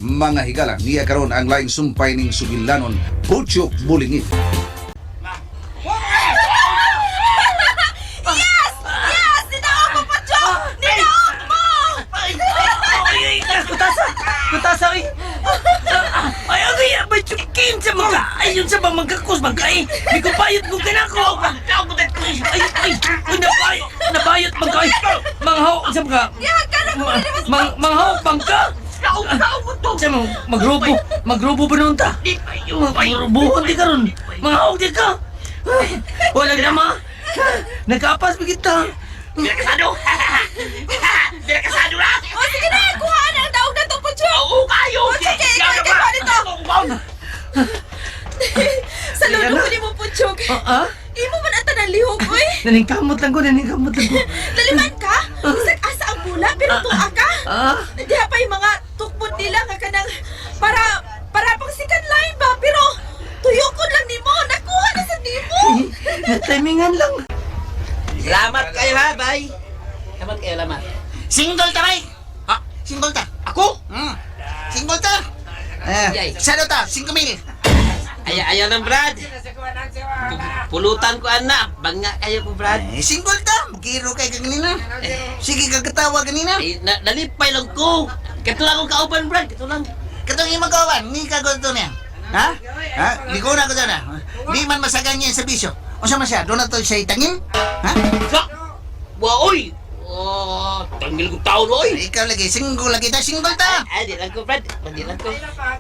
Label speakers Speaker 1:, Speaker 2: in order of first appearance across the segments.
Speaker 1: Mga higala, niya karon ang laing sumpay ning sugilanon, Puchok Bulingit.
Speaker 2: Yes! Yes! Ninaog mo, Puchok! Ninaog mo!
Speaker 3: Ay, ay, ay, kutasa! Kutasa, ay! Ay, agay, abay, chukin sa mga! Ay, yun sa mga magkakus, mga ay! Di ko bayot ko kinako! Ay, ay, ay, nabayot, nabayot, mga ay! Manghaw, sa mga... Mang, manghaw, bangka! Sa mga, magrubo, magrubo ba noon ta? Magrubuhon di ka ron! Manghaw di ka! Ay, wala na ma! Nagkapas ba kita?
Speaker 4: Kasado! Dila kasado na!
Speaker 2: O, sige na! Kuha na ang daog na to, Puchok!
Speaker 4: Oo, kayo!
Speaker 2: Puchok, kay ikaw, ikaw, kuha nito! Saludo ko ni mo, Puchok.
Speaker 3: Ah, ah?
Speaker 2: Imo man ang tanan lihok, uy!
Speaker 3: Naningkamot lang ko, naningkamot lang ko.
Speaker 2: Laliman ka! Bisag asa ang bula, pero tuwa ka!
Speaker 3: Ah?
Speaker 2: Diha pa yung mga tukbot nila nga kanang para para pang second line ba pero tuyokon lang nimo nakuha na sa nimo.
Speaker 3: Natimingan lang.
Speaker 4: Salamat kayo ha, bay! Salamat kayo, salamat.
Speaker 5: Single ta, bay!
Speaker 4: Ha?
Speaker 5: Single ta.
Speaker 4: Ako?
Speaker 5: Single ta. Eh,
Speaker 4: Yay.
Speaker 5: salo ta, 5 mil.
Speaker 4: Ay, ayaw ng Brad. Pulutan ko, anak. Banga kayo ko, Brad.
Speaker 5: Eh, single ta. Giro kay kanina. Sige kagkatawa ganina.
Speaker 4: Ay, na, nalipay lang ko. Kato lang akong kauban, Brad. Kato lang.
Speaker 5: Katong imong kawan, ni ka to niya. Ha? Ha? Liko na ko to na. Di man masagan niya sa bisyo. Unsa man siya? Doon na to siya itangin? Ha?
Speaker 4: Sa! Wa, oy! Oh, tanggil ko taon, oy!
Speaker 5: Ikaw lagi, single lagi ta, single ta.
Speaker 4: Ay, di lang ko, Brad. Di lang ko.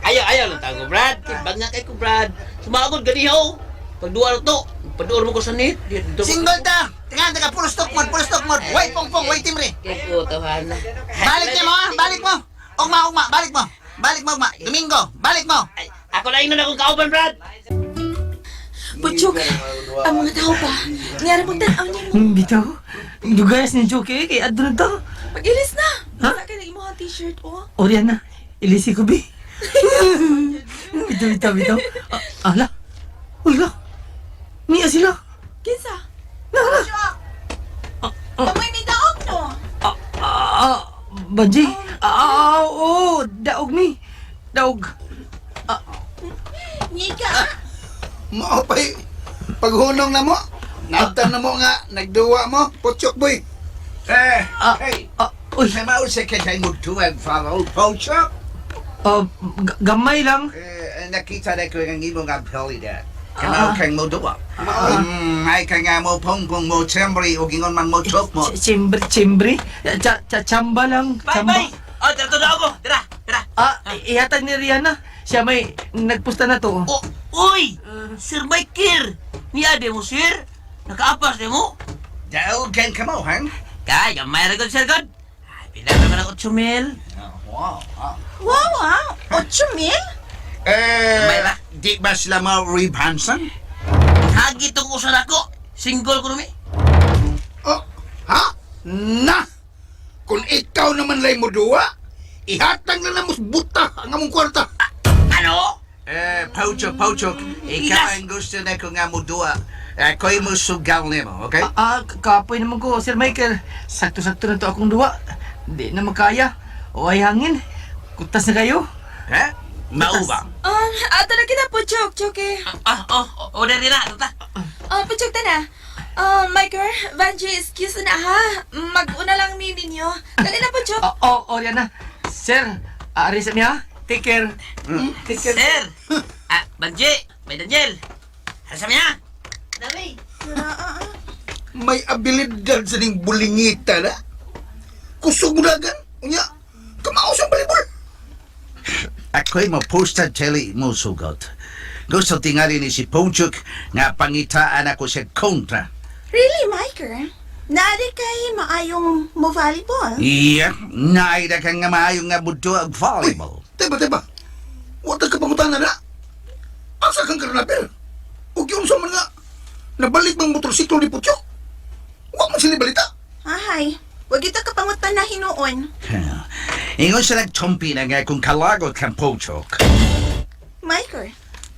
Speaker 4: Ayaw, ayaw lang tago, Brad. Banga kay ko, Brad. Sumagod, ganihaw. Pagduwa na to. Paduor mo ko sa net.
Speaker 5: Single ta. Tingan ta ka, puro stock mod, puro stock mod. Way pongpong, way timre.
Speaker 4: Kay ko, tawahan na.
Speaker 5: Balik niya mo ha, balik mo. Ugma, ugma, balik mo. Balik mo, ugma. Domingo, balik mo.
Speaker 4: Ay, ako na ingnon akong kauban, Brad.
Speaker 2: Puchok, ang mga tao pa niyara mong tan-aw nimo.
Speaker 3: Bitaw. Dugayas ni Joke eh, kay adto na to.
Speaker 2: Pag-ilis na.
Speaker 3: Ha?
Speaker 2: Sa akin ang imong t-shirt oh.
Speaker 3: Oriana, na. Ilisi ko, bi. Bitaw, bitaw, bitaw. Ah, ala. Uy, la. Niya sila.
Speaker 2: Kinsa?
Speaker 3: Na, na.
Speaker 2: Kamoy may daog no.
Speaker 3: Ah, ah, Banji. Ah, ah, oo. Daog ni. Daog.
Speaker 2: Nika.
Speaker 6: Mao pa'y paghunong na mo. Naabtan na mo nga, nagduwa mo. Puchok boy.
Speaker 1: Eh,
Speaker 3: Ah,
Speaker 1: hey,
Speaker 3: ah, uy.
Speaker 1: sa mao sa kay mo tuwag follow, Puchok?
Speaker 3: Ah, gamay lang.
Speaker 1: Eh, nakita na ko ang imong abilidad. Kamao kang mo duwa. Ay ka nga mo pongpong mo tsembre o gingon man mo tok mo.
Speaker 3: Chimbre, chimbre. Cha, cha, chamba lang.
Speaker 4: Bye,
Speaker 3: Chamba.
Speaker 4: bye. Oh, dito na ako. Tara, tara.
Speaker 3: Ah, ihatag ni Rihanna. Siya may nagpusta na to.
Speaker 4: Oh, uy! Sir Michael! Niya de mo, sir. Nakaapas de mo.
Speaker 1: Daog kang kamo, hang?
Speaker 4: Kay, gamay ra gud, sir god. Ay, pila naman ako chumel.
Speaker 1: Wow. Ah.
Speaker 2: Wow ah, 8 mil?
Speaker 1: Eh,
Speaker 4: Gamay ra.
Speaker 1: di ba sila mo Rib Hansen?
Speaker 4: Hagi tong usan ako. Single ko numi.
Speaker 6: Oh, ha? Na! Kung ikaw naman lay mo duwa, ihatag na na mo buta ang among kwarta.
Speaker 4: Ano?
Speaker 1: Eh, Pochok, Pochok, ikaw
Speaker 4: Yes.
Speaker 1: ang gusto na ko nga mo duwa. Ako'y mo sugal nimo, okay?
Speaker 3: Ah, ah, kapoy naman ko, Sir Michael. Sakto-sakto na to akong duwa. Hindi na makaya. O ay hangin. Kutas na kayo.
Speaker 1: Ha? Mauba.
Speaker 2: Ato na kita Puchok, Choke.
Speaker 4: Ah, oh, oh, order na. Tata.
Speaker 2: Oh, Puchok ta na. Oh, Michael, Vanji, excuse na ha. Mag-una lang mi ninyo. Dali na, Puchok.
Speaker 3: Oh, oh, oh, na. Sir, ari sa miya. Take care. Take care.
Speaker 4: Sir! Ah, Banji, may Daniel. Ano sa niya? Dami.
Speaker 6: May abilidad sa ning bulingita na. Kusog mo dagan. Unya, kamao sa balibol.
Speaker 1: Ako'y mo posta tele mo sugot. Gusto tingali ni si Pochok nga pangitaan ako sa kontra.
Speaker 7: Really, Michael? Naari kay maayong mo volleyball?
Speaker 1: Iya, naida ka nga maayo nga budo ang volleyball.
Speaker 6: Teba, teba. Wala ka pangutana na. Asa kang karnapel? O yun sa man nga, nabalik bang motorsiklo ni Puchok? Wa man sila balita.
Speaker 7: Ahay, wag ito kapangutan na hinuon.
Speaker 1: Ingon sa nagtumpi na nga kung kalagot kang Pochok.
Speaker 7: Michael,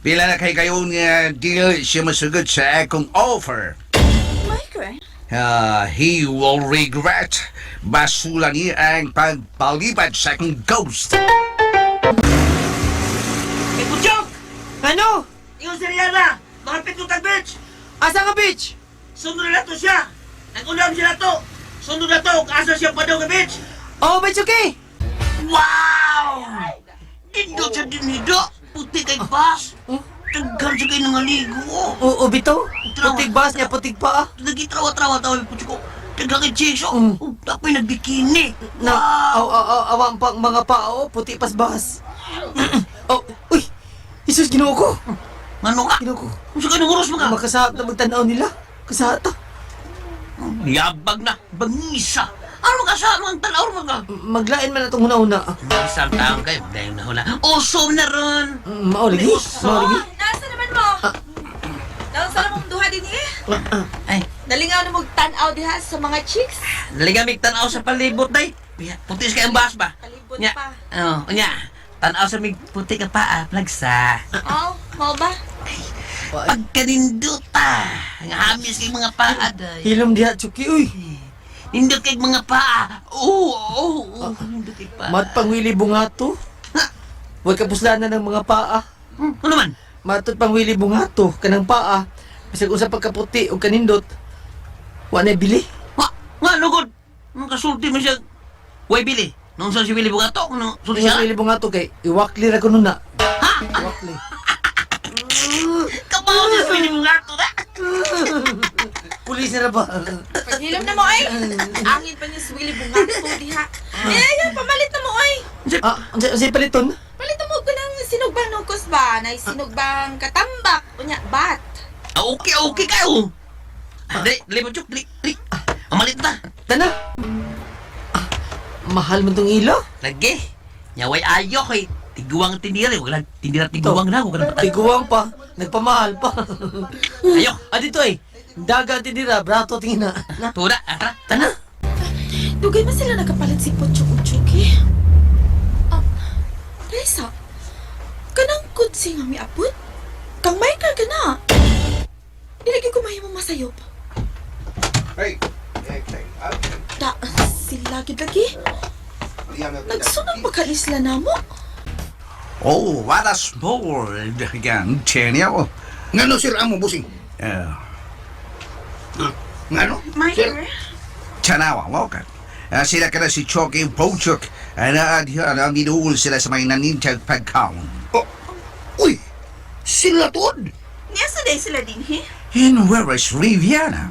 Speaker 1: Pila na kay kayo nga deal siya masugot sa akong offer.
Speaker 7: Michael,
Speaker 1: Ah, he will regret. Basula niya ang pagpalipad sa akong ghost.
Speaker 3: Kay Putyok!
Speaker 8: Ano?
Speaker 3: Ingon si Rihanna! Mahapit ko tag beach!
Speaker 8: Asa nga beach?
Speaker 3: Sundo na to siya! Nag-ulam siya na to! Sundo na to! Kaasa siya pa daw ka beach!
Speaker 8: Oh, beach okay.
Speaker 3: Wow! Dindot sa dinido! Puti kay bas! Daghan siya kay nangaligo!
Speaker 8: Oo, bitaw. Putig bas niya, putig pa ah.
Speaker 3: Nagitrawa-trawa tao yung puti ko. Daghan kay chicks oh! Ako'y nagbikini!
Speaker 8: Na, aw, aw, aw, awang pang mga pao, puti pas bas. Oh, uy! Jesus, Ginoo ko!
Speaker 3: Ngano ka?
Speaker 8: Ginoo ko.
Speaker 3: Kung sa kanong oras mo ka?
Speaker 8: Makasahat na magtanaw nila. Kasahat ta.
Speaker 3: Yabag na! Bangisa! Ano ka sa mga tanaw mo ka?
Speaker 8: Maglain man atong huna-huna.
Speaker 3: Isang taong kayo, dahil na hula. Usom na ron!
Speaker 8: Mao lagi. Mao lagi.
Speaker 2: Oh, nasa naman mo? Nasa na mong duha din eh.
Speaker 3: Ay,
Speaker 2: Nalingaw na mong tan-aw diha sa mga chicks.
Speaker 3: naligamig tanaw sa palibot, day. Puti sa kayong bas ba?
Speaker 2: Palibot
Speaker 3: Nya.
Speaker 2: pa.
Speaker 3: Oo, nya. Tanaw sa mig puti ka pa, ah, plagsa.
Speaker 2: Oh, mao ba?
Speaker 3: Pagkaninduta. Ang hamis kay mga paa, day.
Speaker 8: Hilom diha, Chucky, uy.
Speaker 3: Nindot kay mga paa. Oo, oo, oo. Nindot kay paa.
Speaker 8: Mat pangwili bungato. Huwag ka puslanan ng mga paa.
Speaker 3: Ano man?
Speaker 8: Matod pangwili bungato, kanang paa. Bisag unsa pagkaputi o kanindot. Wa na bili.
Speaker 3: Nga, nga, lugod. Nung kasulti mo siya. Way, Billy. Nung saan si Billy Bugato? Nung sulti siya?
Speaker 8: Wili bungato kay iwakli ra kuno na.
Speaker 3: Ha?
Speaker 8: Iwakli.
Speaker 3: Kabaw niya si Billy Bugato na.
Speaker 8: Pulis na ra ba?
Speaker 2: Paghilom na mo ay. Angin pa niya si Willie bungato diha. Eh, yan, pamalit na mo ay.
Speaker 8: Ah, unsa paliton?
Speaker 2: Palit na mo ko ng sinugbang nukos ba? Nay sinugbang katambak. Unya, bat.
Speaker 3: Ah, okay, okay kayo. Ah, dali, dali mo, Chuk. Dali, dali. Amalit na.
Speaker 8: Tana. Ah, mahal man tong ilo.
Speaker 3: Lagi. Nyaway ayo kay tiguang tindira. Wag lang tindira tiguang na. Wag lang
Speaker 8: Tiguang pa, nagpamahal pa.
Speaker 3: Ayo.
Speaker 8: Ah, dito ay. Daga tindira, brato tingin na. Na,
Speaker 3: Tura, tara.
Speaker 8: tana.
Speaker 2: Dugay man sila nakapalit si Pocho ug Chucky. Ah, Reza, kanang kutsi nga miapot? Kang Michael ka na. Dili gyud ko mahimo masayop.
Speaker 6: Hey.
Speaker 2: Da, sila gid lagi. Nagsunod pa ka isla namo.
Speaker 1: Oh, what a small again, Daniel.
Speaker 6: Ngano sir amo busing? Ngano? Sir,
Speaker 7: Michael?
Speaker 1: Tanawa, welcome. Sila ka na si Chucky Pochuk. Ang inuul sila sa mga nanintag pagkaon.
Speaker 6: Oh, uy, sila tuod.
Speaker 7: Niya day sila din, he?
Speaker 1: And where is Riviera?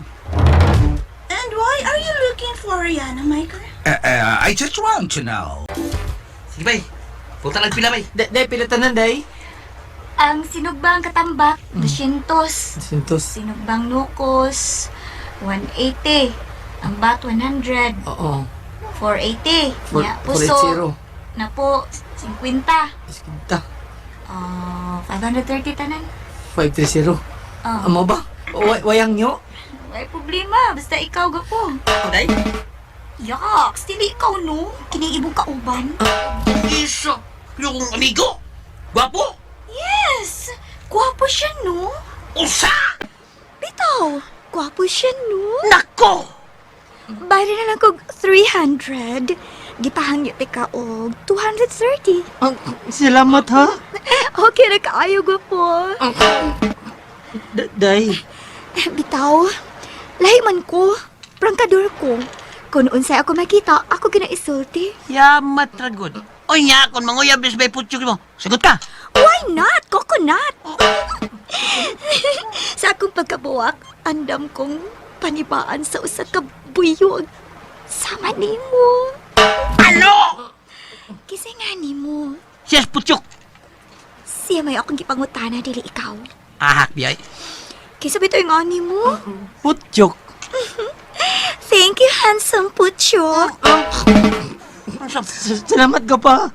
Speaker 7: And why are you looking for Rihanna, Michael?
Speaker 1: I just want to know.
Speaker 3: Sige, bay. Punta lang pila, bay.
Speaker 8: Day, pila tanan, day.
Speaker 9: Ang sinugbang katambak, 200.
Speaker 8: Sintos.
Speaker 9: Sinugbang nukos, 180. Ang bat, 100.
Speaker 8: Oo.
Speaker 9: 480. Nya, puso,
Speaker 8: 480.
Speaker 9: na po, 50.
Speaker 8: Iskinta.
Speaker 9: Ah, 530 tanan.
Speaker 8: 530.
Speaker 9: Oh,
Speaker 8: Amo ba? Wayang nyo?
Speaker 9: may problema. Basta ikaw gapo.
Speaker 3: Day.
Speaker 9: Yaks, dili ikaw no. Kiniibong kauban.
Speaker 3: Isa. Yung amigo. Gwapo.
Speaker 9: Yes! Gwapo siya no.
Speaker 3: Usa.
Speaker 9: Bitaw, gwapo siya no.
Speaker 3: Nako.
Speaker 9: Bayad na lang kog 300. Gipahangyo te ka og 230.
Speaker 8: Ang, salamat ha.
Speaker 9: Okay na kaayo gwapo.
Speaker 8: Day.
Speaker 9: Bitaw, lahi man ko. Prangkador ko. Kung unsay ako makita, ako ginaisulti.
Speaker 3: Yamat ragod. Oy, nya, kung manguyab is bay putyo mo. Sagot ka.
Speaker 9: Why not? Coconut! Sa akong pagkabuwak, andam kong panibaan sa usa ka buyog. Sama nimo.
Speaker 3: Ano?
Speaker 9: Kasi nga nimo,
Speaker 3: Yes, putyok.
Speaker 9: siya may akong gipangutana dili ikaw.
Speaker 3: Ahak, biyay.
Speaker 9: Kaysa bitoy nga nimo.
Speaker 8: Putyok.
Speaker 9: Thank you, handsome putyo.
Speaker 8: Salamat ka pa.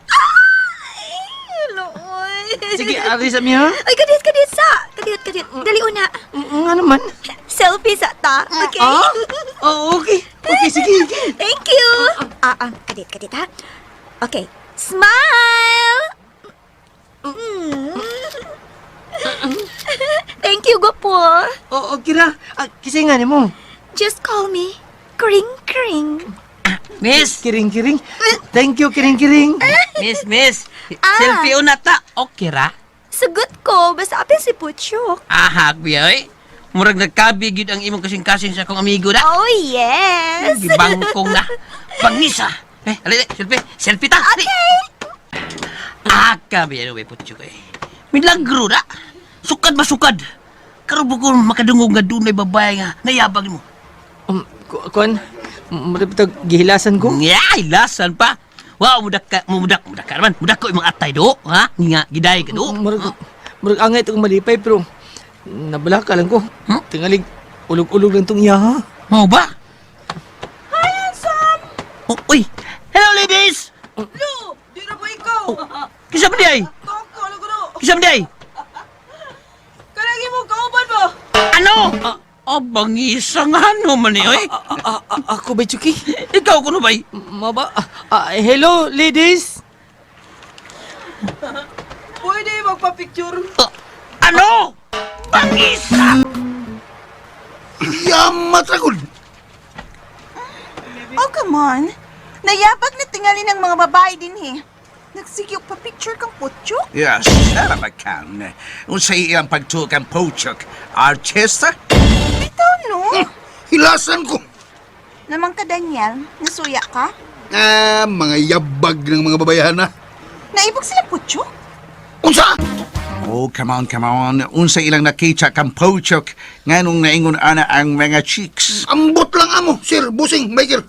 Speaker 9: Lord.
Speaker 8: Sige, ari sa miya.
Speaker 9: Ay, kadiyot, kadiyot sa! Kadiyot, kadiyot. Dali una.
Speaker 8: Nga naman.
Speaker 9: Selfie sa ta. Okay?
Speaker 8: Ah? Oh, okay. Okay, sige. Sige.
Speaker 9: Thank you. Kadiyot, kadiyot ha. Okay. Smile! Thank you, gwapo.
Speaker 8: Oh, okay ra. Ah, kisay nga nimo.
Speaker 9: Just call me Kring Kring.
Speaker 3: Miss,
Speaker 8: Kiring-kiring. Thank you, kiring-kiring.
Speaker 3: miss, miss.
Speaker 9: Ah.
Speaker 4: Selfie una ta. Okay ra?
Speaker 9: Sugot ko, basta apil si Puchok.
Speaker 4: Aha, biya oy. Murag nagkabi gyud ang imong kasing-kasing sa akong amigo na.
Speaker 9: Oh, yes!
Speaker 4: Gibangkong na. Bangisa. Eh, alay, selfie. Selfie ta. Okay. Aka, biya no, putyo ko eh. Milagro na. Sukad ba sukad? Karon ko makadungog nga dunay babae nga nayabag mo.
Speaker 8: Kuan, murag bitag gihilasan ko.
Speaker 4: Nga, ilasan pa. Wow, mudak ka, mudak, mudak ka naman. Mudak ko imong atay do, ha? Nga, giday ka do.
Speaker 8: Murag angay itong malipay pero nabalaka lang ko.
Speaker 4: Hmm?
Speaker 8: Tingalig ulog-ulog lang tong iya ha.
Speaker 4: Mau ba? Hi, handsome! Oh, uy! Hello, ladies!
Speaker 3: Lo, di na ba ikaw?
Speaker 4: Kisa ba di ay?
Speaker 3: Toko, luguro.
Speaker 4: Kisa ba di ay?
Speaker 3: Kanagi mo, kauban mo.
Speaker 4: Ano? Ah, oh, bangisa nga ano man eh, oy.
Speaker 8: Ako ba Chucky?
Speaker 4: Ikaw kuno ba?
Speaker 8: Maba? Hello ladies.
Speaker 3: Pwede magpa-picture.
Speaker 4: Ah, ano? Bangisa!
Speaker 6: Yamat ra gud.
Speaker 7: Oh, come on. Nayabag na tingali ng mga babae din eh. Nagsigyok pa picture kang Puchok?
Speaker 1: Yes, son of a can. Unsay iyang pagtuo kang Puchok? Artista?
Speaker 7: Bitaw, no?
Speaker 6: Hilasan ko.
Speaker 7: Namang ka, Daniel. Nasuya ka?
Speaker 6: Ah, mga yabag ng mga babayahan na.
Speaker 7: Naibog sila Puchok?
Speaker 6: Unsa?
Speaker 1: Oh, come on, come on. Unsay ilang nakita kang Puchok nganong naingon ana ang mga chicks?
Speaker 6: Ambot lang amo, sir, busing, Michael.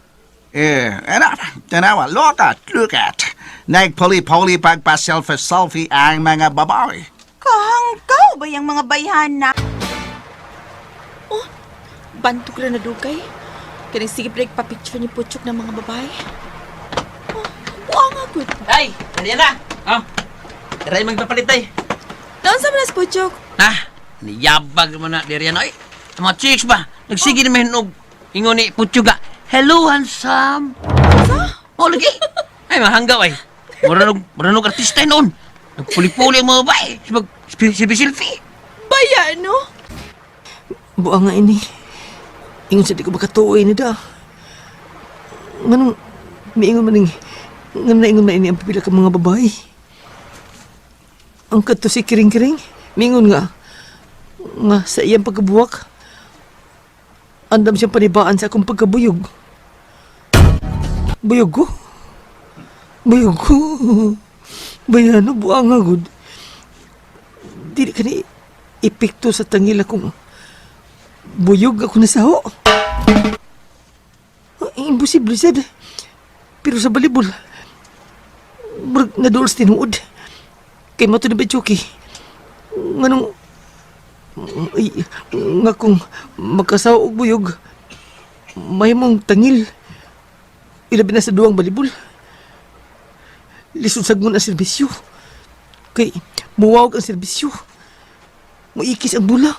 Speaker 1: Eh, anak, tanawa, look at, look at. Nagpuli-puli pagpa-selfie-selfie ang mga babae.
Speaker 7: Kahanggaw ba yung mga bayhana?
Speaker 2: Oh, bantog ra na dugay. Kanang sige break pa picture ni Puchok ng mga babae. Oh, buang nga gud.
Speaker 4: Ay, dali na. Oh. Tara magpapalit ay.
Speaker 2: Doon sa manas Puchok.
Speaker 4: Ah, niyabag mo na diri ano eh. Ang mga chicks ba? Nagsige na may hinog. Ingon ni Putyo ga. Hello, handsome. Oh, lagi. Ay, mahanggaw ay. Muranog artista yun noon. Nagpuli-puli ang mga babae. Sibag, selfie-selfie.
Speaker 2: Baya no?
Speaker 8: Buang nga ini. Ingon sa di ko makatuoy ni da. Nganong miingon man ning nganong naingon man ini ang pipila ka mga babae. Ang kadto si Kiring-Kiring, miingon nga nga sa iyang pagkabuwak andam siyang panibaan sa akong pagkabuyog. Buyog ko? Buyog ko. Bayano, buang nga gud. Dili ka ni epekto sa tangil akong buyog ako nasaho. Imposible sad. Pero sa balibol, murag naduol sa tinuod. Kay mato na ba, Chucky? Nganong, ay, nga kung magkasawa og buyog, may mong tangil. Ilabi na sa duwang balibol. Lisod sagmon ang serbisyo. Kay, muwawag ang serbisyo. Muikis ang bula.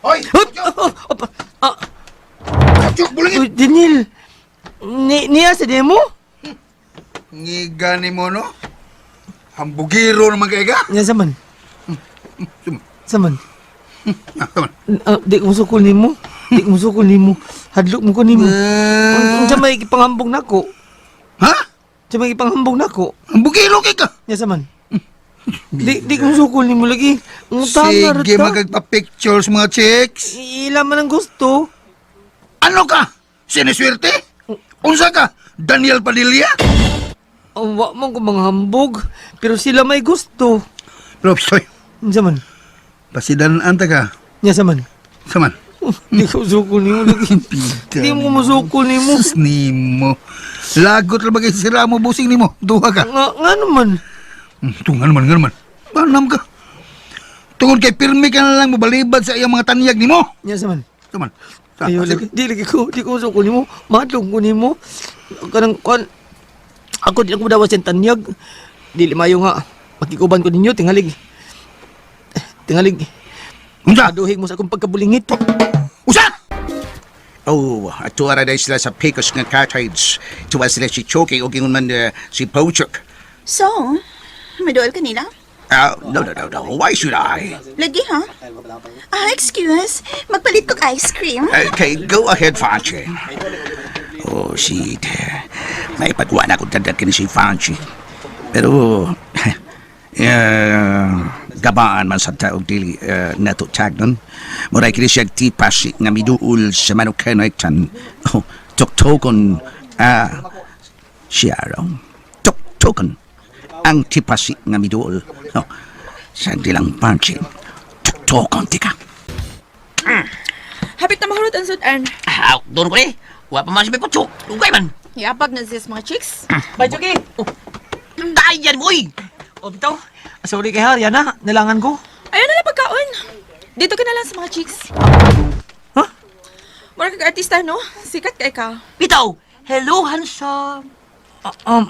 Speaker 6: Hoy,
Speaker 8: Hop! Oh, oh, ah,
Speaker 6: Puchok, bulingit.
Speaker 8: uy, Daniel! Niya sa demo?
Speaker 6: Ngiga ni mo, no? Hambugiro naman kay ka.
Speaker 8: Niya saman. Saman.
Speaker 6: Ah, come on.
Speaker 8: Ah, di ko musukol nimo. Di ko musukol nimo. Hadlok mo ko nimo. Unsa may ipanghambog nako?
Speaker 6: Ha?
Speaker 8: Unsa may ipanghambog nako?
Speaker 6: Hambugiro kay ka.
Speaker 8: Niya saman. Di ko musukol nimo lagi. Ang tama ra
Speaker 6: Sige,
Speaker 8: ta.
Speaker 6: magpapictures mga chicks.
Speaker 8: Ila man ang gusto.
Speaker 6: Ano ka? Siniswerte? Unsa ka? Daniel Padilla?
Speaker 8: Ang wa man ko mga hambog, pero sila may gusto.
Speaker 6: Pero, soy,
Speaker 8: Unsa man?
Speaker 6: pasidan anta ka.
Speaker 8: Niya saman.
Speaker 6: Saman.
Speaker 8: Di ko musukol nimo lagi. Di mo musukol nimo.
Speaker 6: Sus nimo. Lagot lang bagay sira mo, busing nimo. Duha ka.
Speaker 8: Nga naman.
Speaker 6: Tungan naman, nga naman. Banam ka. Tungod kay pirmi ka na lang mobalibad sa iyang mga tanyag nimo.
Speaker 8: Nya saman.
Speaker 6: Saman. Sa,
Speaker 8: Ayo lagi, di lagi ko, di ko musukol nimo. Madlong ko nimo. Kanang kuan ako di ako dawas sa tanyag. Dili mayo nga makikuban ko ninyo tingalig. Tingalig.
Speaker 6: Unsa?
Speaker 8: Aduhig mo sa akong pagkabulingit.
Speaker 6: Unsa?
Speaker 1: Oh, ato ara sila sa Pecos nga cottage. Tuwa sila si Chucky o gingon man si Pochok.
Speaker 7: So, maduol ka nila?
Speaker 1: No, no, no, no. Why should I?
Speaker 7: Lagi, ha? Ah, excuse. Magpalit kog ice cream.
Speaker 1: Okay, go ahead, Fanchi. Oh, shit. May pagwa na akong tanda kini si Fanchi. Pero, Gabaan man sa taog dili nato tagnon. Muray kini siya tipas nga miduol sa manukanektan. Oh, tuktokon siya raw. Tuktokon ang tipasi nga miduol. Oh, sa dilang pansin. Tuktokon tika.
Speaker 2: Hapit na mahurot ang sudan.
Speaker 4: Ah, doon ko ni. Wa pa man si Bay Puchok. Dugay man.
Speaker 2: Yabag na siya sa mga chicks.
Speaker 8: Bay Chucky!
Speaker 4: Dayan mo, uy!
Speaker 8: O bitaw, sorry kay Harya na, nalangan ko.
Speaker 2: Ayaw na lang pagkaon. Dito ka na lang sa mga chicks.
Speaker 8: Huh?
Speaker 2: Mura kag artista, no? Sikat kay ka.
Speaker 4: Bitaw! Hello, handsome!
Speaker 8: Ah,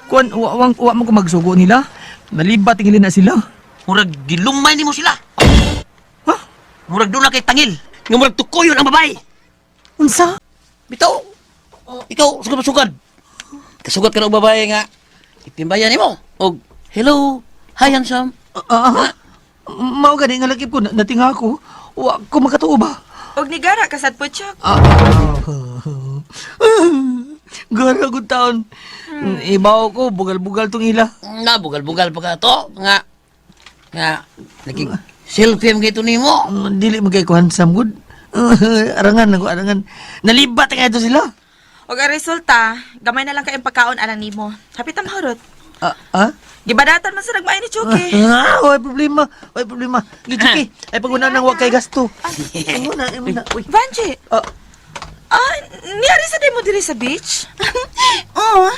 Speaker 8: kuan, wa man ko magsugo nila. Nalibat tingilin na sila.
Speaker 4: Murag gilumay nimo sila.
Speaker 8: Ha?
Speaker 4: Murag doon na kay tangil. Nga murag tukoyon ang babae.
Speaker 8: Unsa?
Speaker 4: Bitaw! Ikaw, sugad sugad. Kasugat ka na og babae nga. Itimbayan nimo. Og hello, hi handsome.
Speaker 8: Ah, mao gani nga lakip ko, natinga ako. Wa ko makatuo ba?
Speaker 2: Og nigara ka sad Puchok.
Speaker 8: Ah, gara gud taon. Ibaw ko, bugal-bugal tong ila.
Speaker 4: Na bugal-bugal pa ka to nga nga naging selfie mo kito nimo.
Speaker 8: Dili man kay ko handsome gud. Arangan ako, arangan. Nalibat nga ito sila.
Speaker 2: Og ang resulta, gamay na lang kayong pagkaon alang nimo. Hapit na mahurot.
Speaker 8: Ah, ah?
Speaker 2: Gibadatan man sa nagmaay ni Chucky.
Speaker 8: Ah, way problema, way problema. Gituki, ay paguna nang wa kay gasto. Imo na, imo na. Uy.
Speaker 2: Vanji,
Speaker 8: Ah,
Speaker 2: ah, niari sa day mo diri sa beach?
Speaker 7: Oh,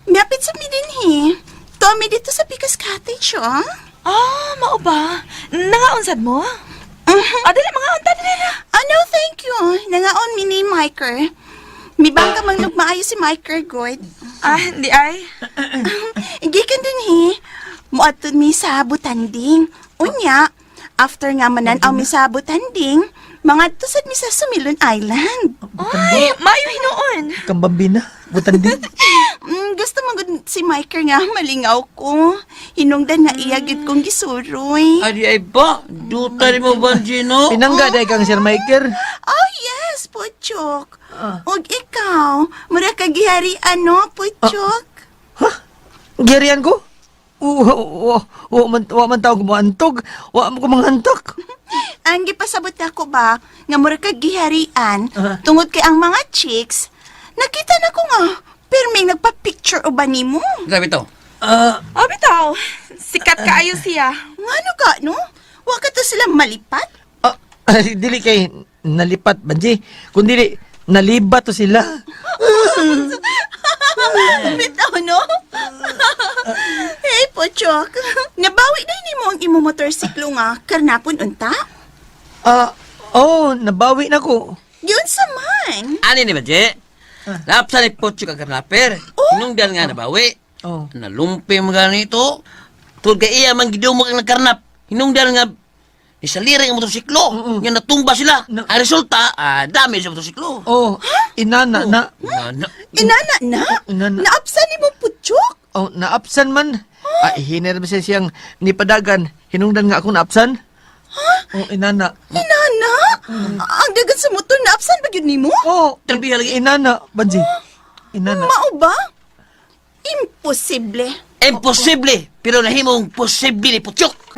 Speaker 7: miapit sa mi din he. Tommy dito sa Pikas Cottage, oh.
Speaker 2: Ah, mao ba? Nangaon sad mo? Ah, dili mga unta dili na.
Speaker 7: Ah, no, thank you. Nangaon mi ni Miker. Mibangka mang nagmaayo si Miker, good.
Speaker 2: Ah, di ay.
Speaker 7: Gikan din he. Muadto mi sa Butanding. Unya, after nga manan-aw mi sa Butanding, mga sad mi sa Sumilon Island.
Speaker 2: Ay, maayo hinuon.
Speaker 8: Kambambina, butanding.
Speaker 7: Gusto mo gud si Miker nga malingaw ko. Hinungdan nga iya gid kong gisuroy.
Speaker 4: Adi ay ba, duta nimo Banji no.
Speaker 8: Pinangga dahil kang Sir Michael.
Speaker 7: Oh yes, Puchok. Og ikaw, mura ka gihari ano, Puchok?
Speaker 8: Girian ko? Wa man tao kumuantog. Wa man ko manghantok.
Speaker 7: Ang gipasabot ako ba nga mura ka giharian tungod kay ang mga chicks nakita na ko nga pirming nagpa-picture uban nimo.
Speaker 4: Grabe to.
Speaker 8: Ah,
Speaker 2: Ah, bitaw. Sikat kaayo siya.
Speaker 7: Ngano ka no? Wa ka to sila malipat?
Speaker 8: ah, dili kay nalipat Banji. Kun dili nalibat to sila.
Speaker 7: Bitaw no? Hey, Pochok. Nabawi na nimo ang imo motorsiklo nga karnapon unta?
Speaker 8: Ah, oh, nabawi na ko.
Speaker 7: Yun sa man.
Speaker 4: Ani ni Banji? Lapsa ni Pocho ka karnaper. Hinungdan nga nabawi.
Speaker 8: Oh.
Speaker 4: Nalumpi mo ganito. Tungod kay iya man gidumog ang nagkarnap. Hinungdan nga nisaliri ang motorsiklo. Nga natumba sila.
Speaker 8: No.
Speaker 4: Ang resulta, ah, dami sa motorsiklo.
Speaker 8: Oh, inana na.
Speaker 4: Na, na,
Speaker 7: Inana na?
Speaker 8: Inana.
Speaker 7: Naapsan nimo, Puchok?
Speaker 8: Oh, naapsan man. Ah, hiner ba siya siyang nipadagan. Hinungdan nga ako naapsan. Oh, inana.
Speaker 7: Inana? Ang dagan sa motor naapsan ba gyud nimo?
Speaker 8: Oh,
Speaker 4: Terbiha lagi.
Speaker 8: inana, Banji. Inana.
Speaker 7: Mao ba? Imposible.
Speaker 4: Imposible, pero nahimong posible ni Putyok.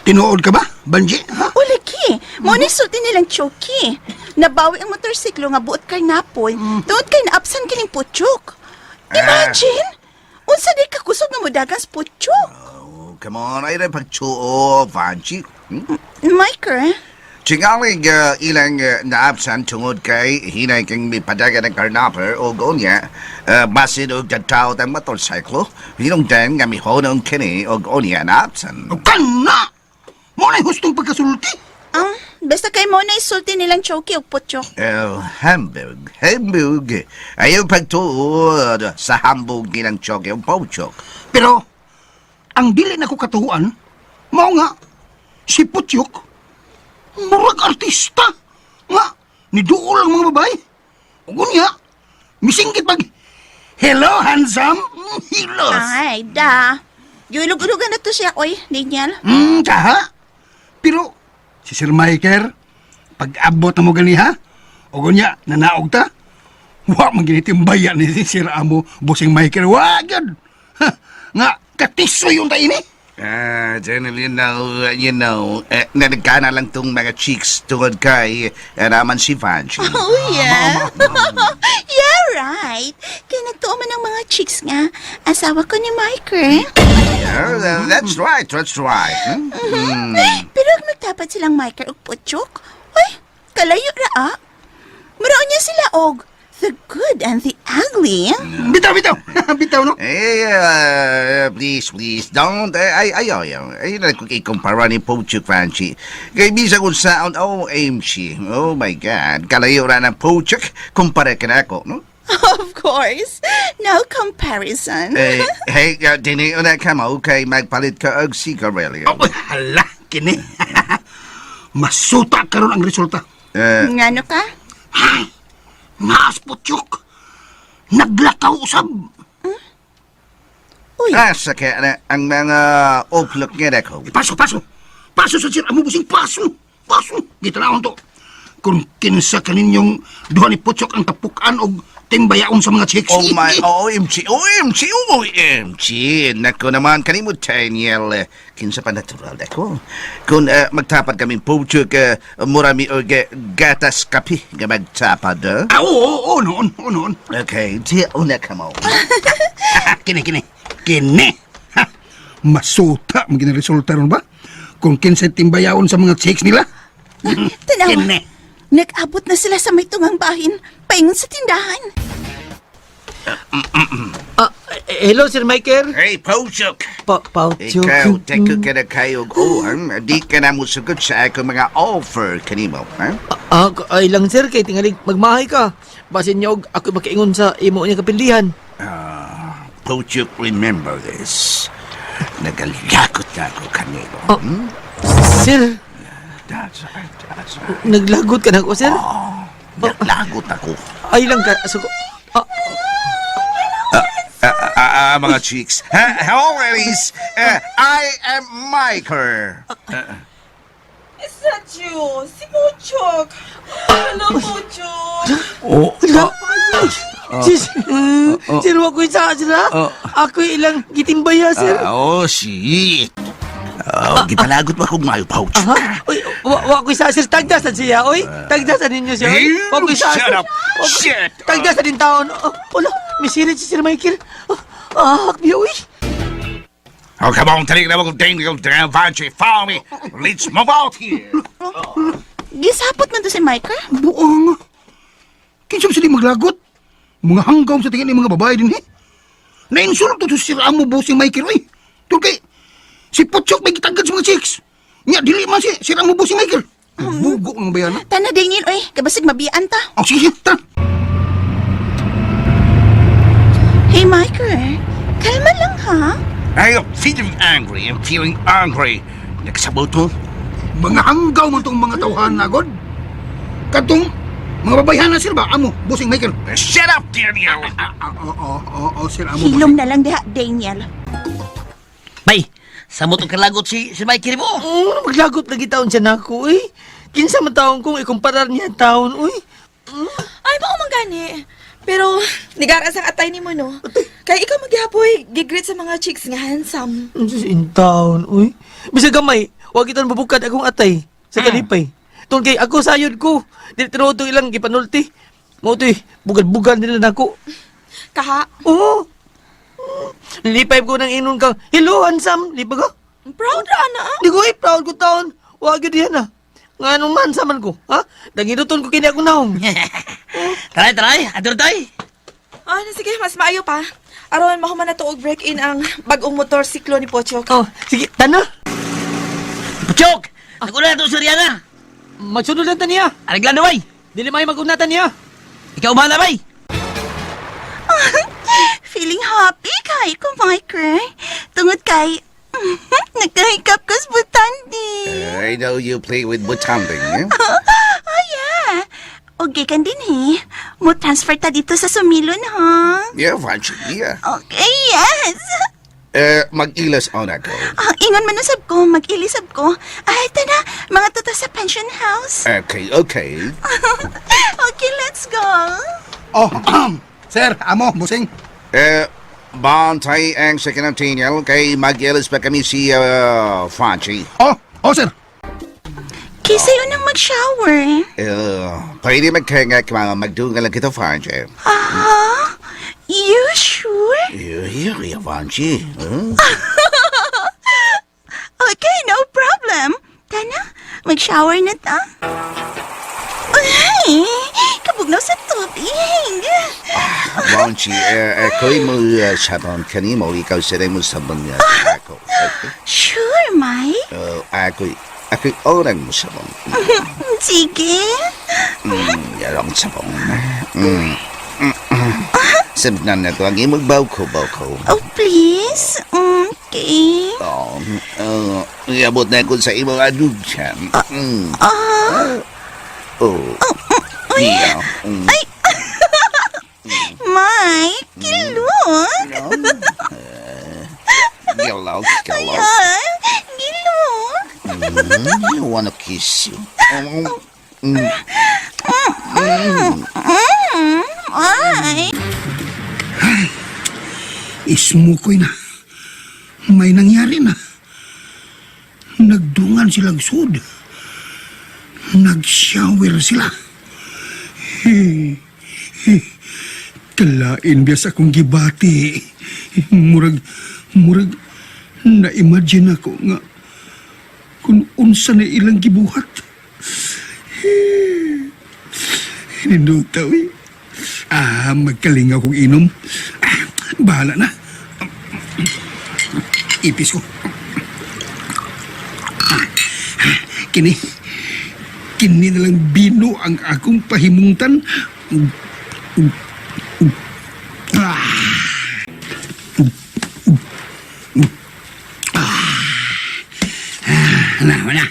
Speaker 6: Tinuod ka ba, Banji? Ha?
Speaker 7: O lagi, mo ni sulti nilang Chucky. Nabawi ang motorsiklo nga buot karnapon, tungod kay naapsan kining Puchok. Imagine! Unsa di ka kusog nga modagan sa Puchok?
Speaker 1: Oh, come on, ay rin pagtuo, Vanji.
Speaker 7: Miker,
Speaker 1: Tingaling ilang naabsan tungod kay hinay kang mipadagan ng karnaper o gonya, basin og tao ang motorsiklo, hinungdan nga mihonong kini og onya naabsan.
Speaker 6: Kana! Mo na hustong pagkasulti.
Speaker 7: ah, basta kay mo na isulti nilang Chucky ug Puchok.
Speaker 1: Oh, hambog, hambog. Ayaw pagtuod sa hambog nilang choke o pochok.
Speaker 6: Pero, ang dili na ko katuhuan, mao nga, si Putyok, murag artista. Nga, niduol ang mga babae. Ug unya, misinggit pag, "Hello, handsome." Hilos.
Speaker 7: Ay, da. Giulog-ulogan na to siya, oy, Daniel.
Speaker 6: Kaha? Pero, si Sir Michael, pag abot na mo gani ha, o gunya, nanaog ta, wa man ginitimbaya ni si Sir Amo, Busing Michael, wa gyud. Ha, nga, Katisoy yung tayo ini.
Speaker 1: Ah, Daniel, you know, nanagana lang tong mga chicks tungod kay naman si Vanji.
Speaker 7: Oh, yeah. Yeah, right. Kaya nagtuo man ang mga chicks nga. Asawa ko ni Mike, eh.
Speaker 1: Yeah, that's right, that's right. Hmm?
Speaker 7: Pero ang nagtapat silang Mike og Puchok, uy, kalayo ra ah. Muraon niya sila og the good and the ugly.
Speaker 6: Bitaw, bitaw. Bitaw, no?
Speaker 1: Eh, please, please, don't. Eh, ay, ay, ay, ay, ay, kung ikumpara ni Pochuk, Vanji. Kay bisa kung saan, OMG, oh my God, kalayo ra ng Pochuk, kumpara ka na ako, no?
Speaker 7: Of course. No comparison.
Speaker 1: Eh, hey, dini una ka mo, kay magpalit ka og sigarilyo.
Speaker 6: Oh, hala, kini. Masuta karon ang resulta.
Speaker 1: Eh,
Speaker 7: Ngano ka?
Speaker 6: Ay, naas Putyok. Naglakaw usab.
Speaker 7: Uy,
Speaker 1: asa kaya na ang mga uplok nga dako.
Speaker 6: Paso, paso. Paso sa sir, amo busing paso. Paso. Gitanawon to. Kung kinsa kaninyong duha ni Putyok ang tapukan og timbayaon sa mga chicks.
Speaker 1: Oh my, OMG, OMG, OMG. Nako naman, kanimo Daniel. Kinsa pa natural dako. Kung magtapad kami Pochuk, murami og gatas kape nga magtapad. Eh?
Speaker 6: Ah, oo, oo, oo, noon, oo, noon.
Speaker 1: Okay, di una ka mo.
Speaker 6: Kini, kini. Kini. Ha, masuta mo gini resulta ron ba? Kung kinsa timbayaon sa mga chicks nila.
Speaker 7: Tanawa.
Speaker 6: Kini.
Speaker 7: Nag-abot na sila sa may tungang bahin, paingon sa tindahan.
Speaker 8: Ah, eh, hello, Sir Michael.
Speaker 1: Hey, Pochuk.
Speaker 8: Pauchok.
Speaker 1: Ikaw, dako ka na kayo og di ka na musugot sa akong mga offer kanimo. Ha?
Speaker 8: Ah, ay lang sir, kay tingalig magmahay ka. Basin niya og ako makaingon sa imo niya kapindihan.
Speaker 1: Ah, Pochuk, remember this. Nagalakot na ako kanimo.
Speaker 8: Oh. Sir,
Speaker 1: That's right, that's right.
Speaker 8: naglagot ka na ako, sir?
Speaker 1: Naglagot ako.
Speaker 8: Ay lang ka. So, ah,
Speaker 1: Ah, ah, ah, mga chicks. Ha, hello, ladies. I am Michael.
Speaker 2: Is that you? Si Pochok. Hello, Pochok.
Speaker 1: Oh,
Speaker 8: wala. Sis, sir, wa ko'y sa sir, ha? Ako'y ilang gitimbaya, sir.
Speaker 1: Oh, shit. Oh, gipalagot mo akong mayo pouch.
Speaker 8: Ha? Uy, wa ko'y sa sir. Tagdasan siya, oy. Tagdasan ninyo siya, oy. Wa ko'y sa
Speaker 1: Shut
Speaker 8: sir.
Speaker 1: up. Shit.
Speaker 8: Tagdasan din taon. Oh, wala, misirit si Sir Michael. Ah, ah, uy.
Speaker 1: Oh, come on, take it over, Daniel, Vanchi, follow me. Let's move out here.
Speaker 7: Gisapot man to si Mike.
Speaker 6: Buong. Kinsa man sila maglagot? Mga hanggaw sa tingin ni mga babae din, eh. Nainsulto to si Amo Busing Michael, oy. Tulkay, si Putyok may gitagad sa mga chicks. Nya, dili man si Amo Busing Michael. Bugo ng bayana.
Speaker 7: Tana Daniel, oy, kabasig mabiyaan ta.
Speaker 6: Oh, sige, sige, tara.
Speaker 7: Hey, Mike, kalma lang ha.
Speaker 1: I am feeling angry. I'm feeling angry. Nagsabot mo?
Speaker 6: Mga hanggaw man tong mga tawhan na, God. Katong mga babayhan na sila ba? Amo, Busing Michael.
Speaker 1: Shut up, Daniel.
Speaker 6: Ah, ah, oo, oo, oo, oo, sir Amo.
Speaker 7: Hilom na lang diha, Daniel.
Speaker 4: Bay, samot og kalagot si Mikey mo.
Speaker 8: Oh, maglagot lagi taon siya nako, uy. Kinsa man taon kung ikumparar niya ang taon, uy.
Speaker 2: Ay, mao man gani. Pero, nigaras ang atay nimo, no? Kay ikaw magyapoy, gigreet sa mga chicks nga handsome.
Speaker 8: Sus, in town, uy. Bisag gamay, wag iton bubukad akong atay sa kalipay. Tungkol kay ako sayod ko. Dili tinuod tong ilang gipanulti. Mao to'y bugal-bugal nila nako.
Speaker 2: Kaha,
Speaker 8: Oo. Lipay ko ng inon kang, hello, handsome. Lipay ko.
Speaker 2: proud ra na ah.
Speaker 8: Di ko eh, proud ko taon. Wag yun yan ah. Nga anong man sa man ko, ha? Danginuton ko kini akong naong.
Speaker 4: Taray, taray, ador tay.
Speaker 2: Ah, na sige, mas maayo pa. Aron mahuman na to og break-in ang bag-ong motorsiklo ni Pochok.
Speaker 8: Oh, sige, tana.
Speaker 4: Puchok! Naguna na to si Rihanna.
Speaker 8: Magsunod lang ta niya.
Speaker 4: Areglado bay.
Speaker 8: Dili may magunatan niya.
Speaker 4: Ikaw ba na bay?
Speaker 7: Feeling happy kay ko, Mike. Tungod kay, nagkahikap ko sa butandi.
Speaker 1: I know you play with butanding, eh?
Speaker 7: Oh, yeah. Okay kan din eh. Mo transfer ta dito sa Sumilon, ha?
Speaker 1: Yeah, Vanchi, yeah.
Speaker 7: Okay, yes.
Speaker 1: Eh, mag-ilas on ako.
Speaker 7: Ah, ingon man usab ko, mag-ilisab ko. Ay, tana, mga tuta sa pension house.
Speaker 1: Okay.
Speaker 7: Okay, let's go.
Speaker 6: Oh, sir, Amo, Busing.
Speaker 1: Eh, Bantay ang second Daniel kay mag-ilis pa kami si Franchi.
Speaker 6: Oh, oh sir.
Speaker 7: Kaysa yun ang mag-shower.
Speaker 1: Pwede magkangak mga magdungan lang kita, Franchi.
Speaker 7: Ah, you sure?
Speaker 1: Yeah, Franchi. Huh?
Speaker 7: Okay, no problem. Tana, mag-shower na ta. Ay, kabugnaw sa tubig.
Speaker 1: Franchi, ako'y mo sabon kanimo, ikaw sila mo sabon niya sa ako. Okay?
Speaker 7: Sure, Mike.
Speaker 1: Ako'y orang mo sabon.
Speaker 7: Sige.
Speaker 1: Yarong sabon. Sabnan na ko ang imong bawko-bawko.
Speaker 7: Oh, please. Okay.
Speaker 1: Oh, iabot na ko sa imong adugyan.
Speaker 7: Ah,
Speaker 1: Oh. Yeah.
Speaker 7: Mike, gilok.
Speaker 1: Gilok, gilok.
Speaker 7: Ah, gilok.
Speaker 1: I wanna kiss you.
Speaker 7: Ay.
Speaker 6: Ismukoy na. May nangyari na. Nagdungan silang sud. Nag-shower sila. Kalain biya sa akong gibati. Murag, murag, na-imagine ako nga kung unsa na ilang gibuhat. Hininduta, uy. Ah, magkalingaw kong inom. Ah, bahala na. Ipis ko. Ah, kini, kini na lang bino ang akong pahimungtan. Ah. Ah, na, wala.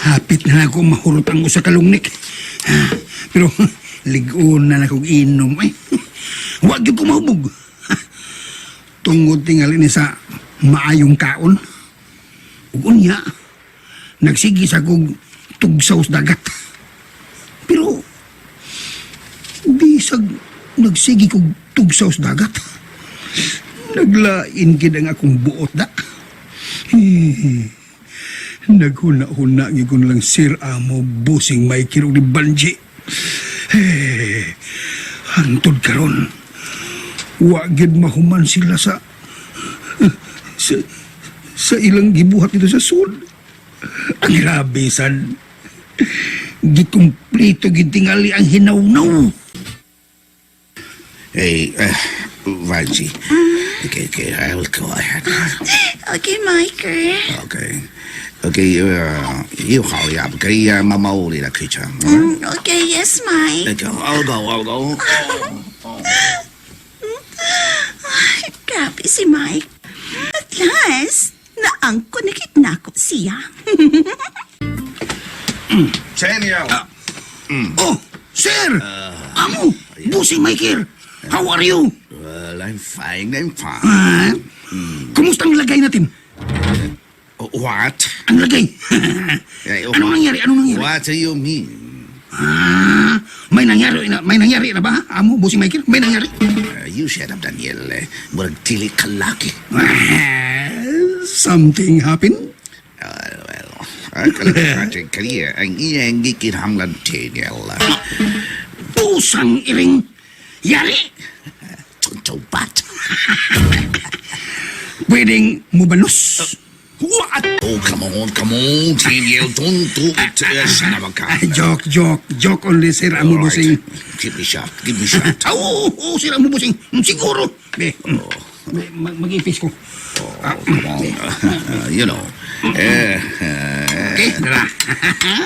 Speaker 6: Hapit na lang ako mahurot ang usa ka lungnik. Ah, pero ligon na lang akong inom. Ay, wag gyud ko mahubog. Tungod tingali ni sa maayong kaon. Ug unya, nagsige sa kog tugsaw sa dagat. Pero bisag nagsige kog tugsaw sa dagat, naglain gid ang akong buot da. Naghuna-huna gyud ko lang sir amo busing may kirog ni Banji. Eh, hantod karon. Wa gyud mahuman sila sa ilang gibuhat dito sa sud. Ang grabe sad. Gikumpleto gid tingali ang hinawnaw.
Speaker 1: Hey, Vanji. Okay, I will go ahead.
Speaker 7: Okay, Mike.
Speaker 1: Okay. Okay, you hurry up. Okay, mamauli na kita.
Speaker 7: Okay, yes, Mike.
Speaker 1: Okay, I'll go, I'll go.
Speaker 7: Ay, grabe si Mike. At last, naangko na kitnako siya.
Speaker 1: Daniel!
Speaker 6: Oh, sir! Amo, busing Michael. How are you?
Speaker 1: Well, I'm fine, I'm fine.
Speaker 6: Ah, kumusta ang lagay natin?
Speaker 1: What?
Speaker 6: Ang lagay.
Speaker 1: Eh,
Speaker 6: Anong nangyari? Anong nangyari?
Speaker 1: What do you mean?
Speaker 6: Ah, may nangyari na ba? Amo, busing Michael, may nangyari?
Speaker 1: You shut up, Daniel. Eh, murag dili ka laki.
Speaker 6: Ah, something happened?
Speaker 1: Well, ang kalagay kaniya, ang iyang gikinahanglan, Daniel.
Speaker 6: Pusang iring yari!
Speaker 1: Tuntubat.
Speaker 6: Pwedeng mubalos? What?
Speaker 1: Oh, come on, come on, Daniel. Don't do it. Son of a
Speaker 6: Ah,
Speaker 1: gun.
Speaker 6: joke, joke, joke only, sir Amo
Speaker 1: All right.
Speaker 6: Busing.
Speaker 1: Give me shot. Give me shot.
Speaker 6: Ah, oo, oo, sir Amo Busing. Siguro. Be, be, mag-ipis ko.
Speaker 1: Oh, come on. You know.
Speaker 6: Okay, dara.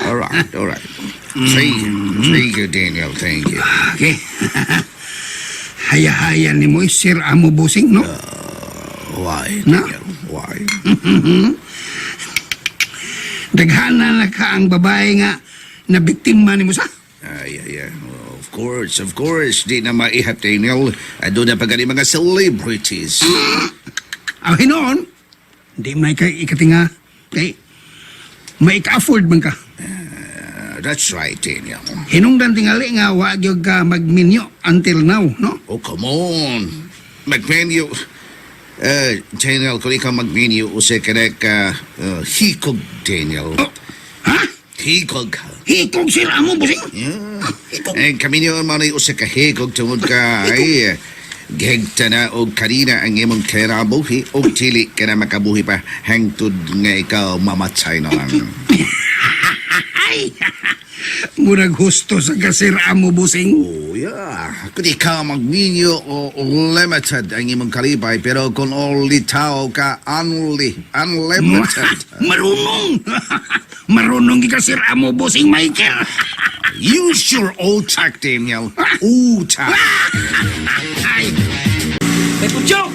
Speaker 1: All right, all right. Thank you. Thank you, Daniel. Thank you.
Speaker 6: Okay. Haya-haya ni mo, Sir Amo Busing, no?
Speaker 1: Why,
Speaker 6: No?
Speaker 1: Daniel? Why?
Speaker 6: Daghana na ka ang babae nga na biktima ni mo sa.
Speaker 1: Yeah. Of course, of course. Di na maihap, Daniel. Doon na pa gani mga celebrities.
Speaker 6: Ang hinoon, di man ka ikatinga. Kay, may ka-afford man ka.
Speaker 1: That's right, Daniel.
Speaker 6: Hinungdan tingali nga wa gyud ka magminyo until now, no?
Speaker 1: Oh, come on. Mag-menu. Daniel, kung ikaw mag-menu, usay ka na ka hikog, Daniel.
Speaker 6: Oh, ha?
Speaker 1: Hikog.
Speaker 6: Hikog sila mo, busing.
Speaker 1: Yeah. Eh, kami niyo man ay usa ka hikog tungod ka ay gihigta na og kanina ang imong kinabuhi og dili ka na makabuhi pa hangtod nga ikaw mamatay na lang.
Speaker 6: Ay! Murag husto sa kasira mo, busing.
Speaker 1: Oh, yeah. Kung ikaw magminyo o limited ang imong kalipay, pero kung only tao ka, only, unlimited.
Speaker 6: Marunong! Marunong ka sir mo, busing Michael.
Speaker 1: Use your utak, Daniel. Utak.
Speaker 6: Ay!
Speaker 3: Bay Puchok!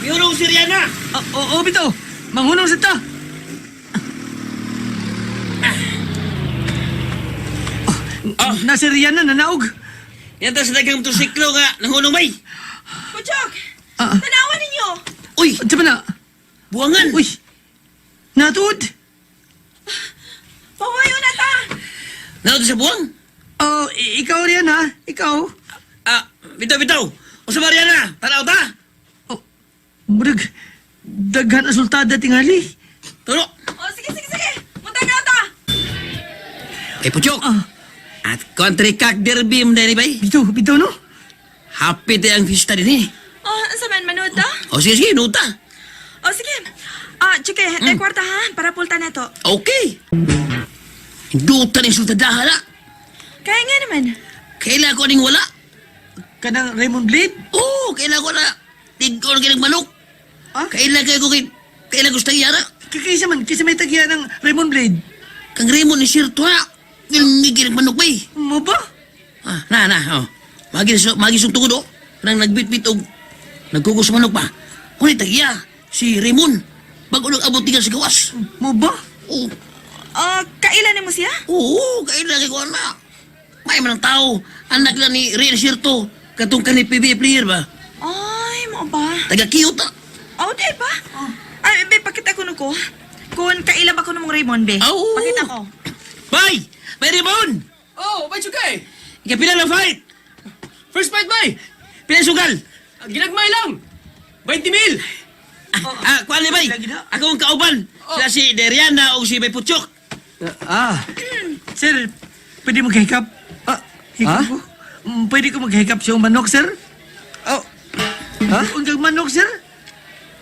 Speaker 3: Mihunong si Rihanna!
Speaker 8: Oo, oh, bitaw. Manghunong sa ta. Oh, nasa Rihanna, nanaog.
Speaker 4: Yan ta sa daghang motorsiklo nga nahunong bay.
Speaker 2: Puchok!
Speaker 8: Ah.
Speaker 2: Tanawan ninyo!
Speaker 4: Uy,
Speaker 8: Unsa man na?
Speaker 4: buwangan.
Speaker 8: Uy, natuod.
Speaker 2: Pawayo na ta!
Speaker 4: Nato sa buwang.
Speaker 8: Oh, ikaw Rihanna, ikaw.
Speaker 4: Ah, bitaw bitaw. Usa ba Rihanna? Tanaw ta.
Speaker 8: Oh, murag daghan asultada tingali.
Speaker 4: Tulo.
Speaker 2: Oh, sige, sige, sige! Munta na ta!
Speaker 4: Eh Puchok.
Speaker 8: Ah.
Speaker 4: At country cock derby mo diri bay.
Speaker 8: Bitaw, bitaw no.
Speaker 4: Happy day ang fiesta din eh.
Speaker 2: Oh, unsa man manood ta?
Speaker 4: O sige sige, nuta.
Speaker 2: Oh, sige. Ah, Chuki, tay kwarta ha, para pulta na to.
Speaker 4: Okay. Duta ni sultadaha na.
Speaker 2: Kaya nga naman.
Speaker 4: Kaila ko ning wala.
Speaker 8: Kanang Raymond Blade?
Speaker 4: Oo, kaila ko na. Tigor kinig manok.
Speaker 8: Ah?
Speaker 4: Kaila kayo ko kay kaila ko sa tagiyara.
Speaker 8: Kaysa man, kaysa may tagya ng Raymond Blade.
Speaker 4: Kang Raymond ni Sir Tuwa. Ngilngig manok bay.
Speaker 8: Mo ba?
Speaker 4: Ah, na na oh. Magi so magi sung tugod oh. Nang nagbitbit og nagkugos sa manok pa. Ngunit tagya si Raymond. Bago nag-abot tiga sa gawas.
Speaker 8: Mo ba?
Speaker 4: Oo,
Speaker 2: Ah, kailan mo siya?
Speaker 4: oo, kaila kay ko na. May man ang tao. Anak lang ni Ray Sirto. Katong kani PBA player ba?
Speaker 2: Ay, mo ba?
Speaker 4: Taga Kyoto.
Speaker 2: Oh, di ba? Ay, be, pakita ko ko. Kung kailan ba ko namong Raymond, be?
Speaker 4: Oo.
Speaker 2: Pakita ko.
Speaker 4: Bay! Bay Raymond!
Speaker 10: Oh, bay Chukay!
Speaker 4: Ikapila lang fight!
Speaker 10: First fight, bay!
Speaker 4: Pila sugal!
Speaker 10: Ah, ginagmay lang! 20 mil!
Speaker 4: Ah, kuan ni bay.
Speaker 8: Lagi na.
Speaker 4: Ako ang kauban. Sila si Deriana o si Bay Puchok.
Speaker 8: Ah. Sir, pwede maghikap?
Speaker 10: Ah,
Speaker 8: Hikap
Speaker 10: ha?
Speaker 8: ko? Pwede ko maghikap sa iyong manok, sir?
Speaker 10: Oh. Ha?
Speaker 8: Ungang manok, sir?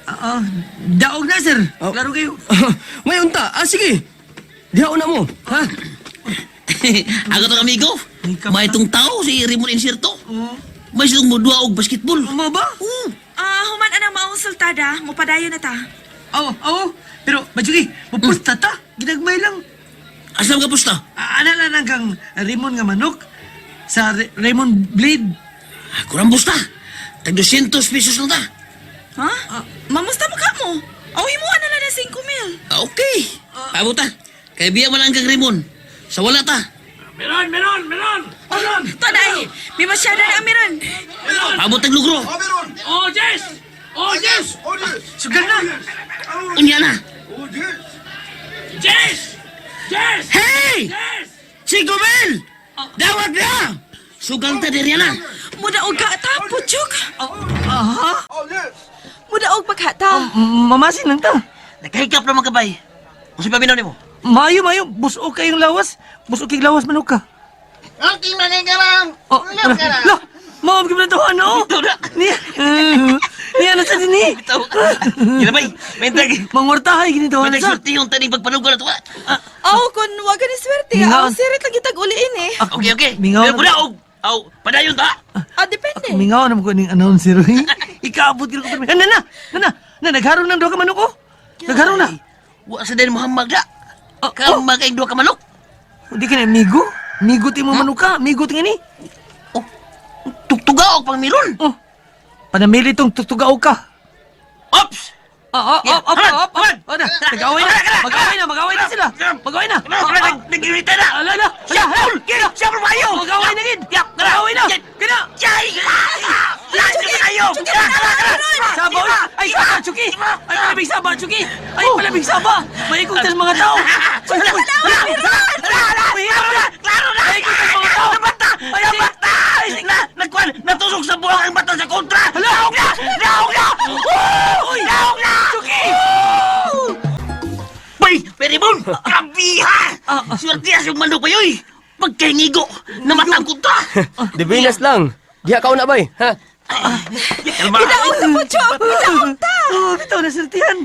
Speaker 8: Ah, ah, daog na, sir.
Speaker 10: Oh.
Speaker 8: Klaro kayo.
Speaker 10: May unta. Ah, sige. Diha una mo. Ha?
Speaker 4: Ako tong amigo.
Speaker 8: Hikap
Speaker 4: May
Speaker 8: na.
Speaker 4: itong tao si Raymond Inserto.
Speaker 8: Oo.
Speaker 4: May silang mudua og basketball.
Speaker 8: Mo ba?
Speaker 4: Oo.
Speaker 2: Ah, human anang maong sultada, mupadayon na ta.
Speaker 8: Oo, oo. Pero, Bajuki, mapusta ta. Ginagmay lang.
Speaker 4: Aslam ka pusta.
Speaker 8: Ah, ana lang kang Raymond nga manok sa Raymond Blade.
Speaker 4: Ako rang busta. Tag 200 pesos lang ta.
Speaker 2: Ha? Mamusta mo ka mo? Oh, himuan na lang ng 5 mil.
Speaker 4: Ah, okay. Paabot ta. Kay biya man ang kang Raymond. Sa wala ta.
Speaker 10: Meron, meron, meron!
Speaker 2: Oh, Tanay, may masyada na amiran.
Speaker 4: Paabot tag lugro.
Speaker 10: Oh, yes! Oh, yes!
Speaker 8: Sugal na.
Speaker 4: Unya na.
Speaker 10: Yes! Yes!
Speaker 4: Hey!
Speaker 10: Yes!
Speaker 4: Si Gomel! Dawat na! Sugal ta Deriana.
Speaker 2: Mudaog ka ta, Puchok.
Speaker 8: Aha.
Speaker 2: Mudaog paghata.
Speaker 8: Mamasin lang ta.
Speaker 4: Nakahikap na mga kabay. Kung si paminaw nimo.
Speaker 8: Mayo, mayo. Busog kayong lawas. Busog kayong lawas manok ka.
Speaker 5: Okay, manay ka lang.
Speaker 8: Oh, ala, la, maam ka na to, ano? Niya, niya, ano sa dini?
Speaker 4: Gila bay. May tag.
Speaker 8: Mangwartahay, ginito,
Speaker 4: May
Speaker 8: ano
Speaker 4: tag
Speaker 8: sa?
Speaker 4: sulti yung taning pagpanugo na tuwa.
Speaker 2: Oh, kung wag ni swerte,
Speaker 8: Mingaw.
Speaker 2: aw sirit lang kitag uliin eh.
Speaker 4: Okay, okay.
Speaker 8: Mingaw
Speaker 4: Pero
Speaker 8: na-
Speaker 4: pula og aw padayon ta.
Speaker 2: Ah, depende.
Speaker 8: Mingaw na mo ko ning announcer. eh. Ikaabot ko ko. Na, na, na, na, na, nagharong ng duha ka manok ko. Nagharong na.
Speaker 4: Wa sa din Muhammad da.
Speaker 8: Oh,
Speaker 4: Kang makaig duha ka manok.
Speaker 8: Hindi ka na, migo. Migo ti mo manok ka. Migo ti nga ni.
Speaker 4: Oh. Tugtuga og pangmiron.
Speaker 8: Oh. Panamili tong tutugaw ka.
Speaker 4: Ops.
Speaker 8: Oh, oh,
Speaker 4: Yeah.
Speaker 8: oh, oh,
Speaker 4: Haman,
Speaker 8: oh, oh,
Speaker 4: haman.
Speaker 8: oh, na, nag-away na, mag-away na, mag-away na sila. Mag-away na.
Speaker 4: Wala nagirita na.
Speaker 8: Ala na, ala, ala,
Speaker 4: Kira, siya mayo.
Speaker 8: Mag-away na gid. Mag-away na. Kina.
Speaker 4: Yay! Lahat kayo.
Speaker 8: Saba, uy. Ay, saba, Chucky. Ay, palabig saba, Chucky. Ay, palabig saba. Maikog tas mga tao. Uy, uy,
Speaker 4: Wala! Wala!
Speaker 8: Mahirap na.
Speaker 4: Klaro na!
Speaker 8: Maikog tas mga tao.
Speaker 4: Nabata!
Speaker 8: Ay,
Speaker 4: Nabata!
Speaker 3: Na! Nagkuhan! Natusok sa buwang ang bato sa kontra! Daog na! Daog na! Woo! Daog na! Chucky! Bay! Peribon! Grabiha! Swerte yung manok pa yoy! Pagkahingigo! Namatang kontra!
Speaker 10: Divinas lang. Diha ka una bay, ha?
Speaker 3: Kalma!
Speaker 7: Daog ta, Puchok! Daog ta!
Speaker 8: Oh, bitaw na sultihan.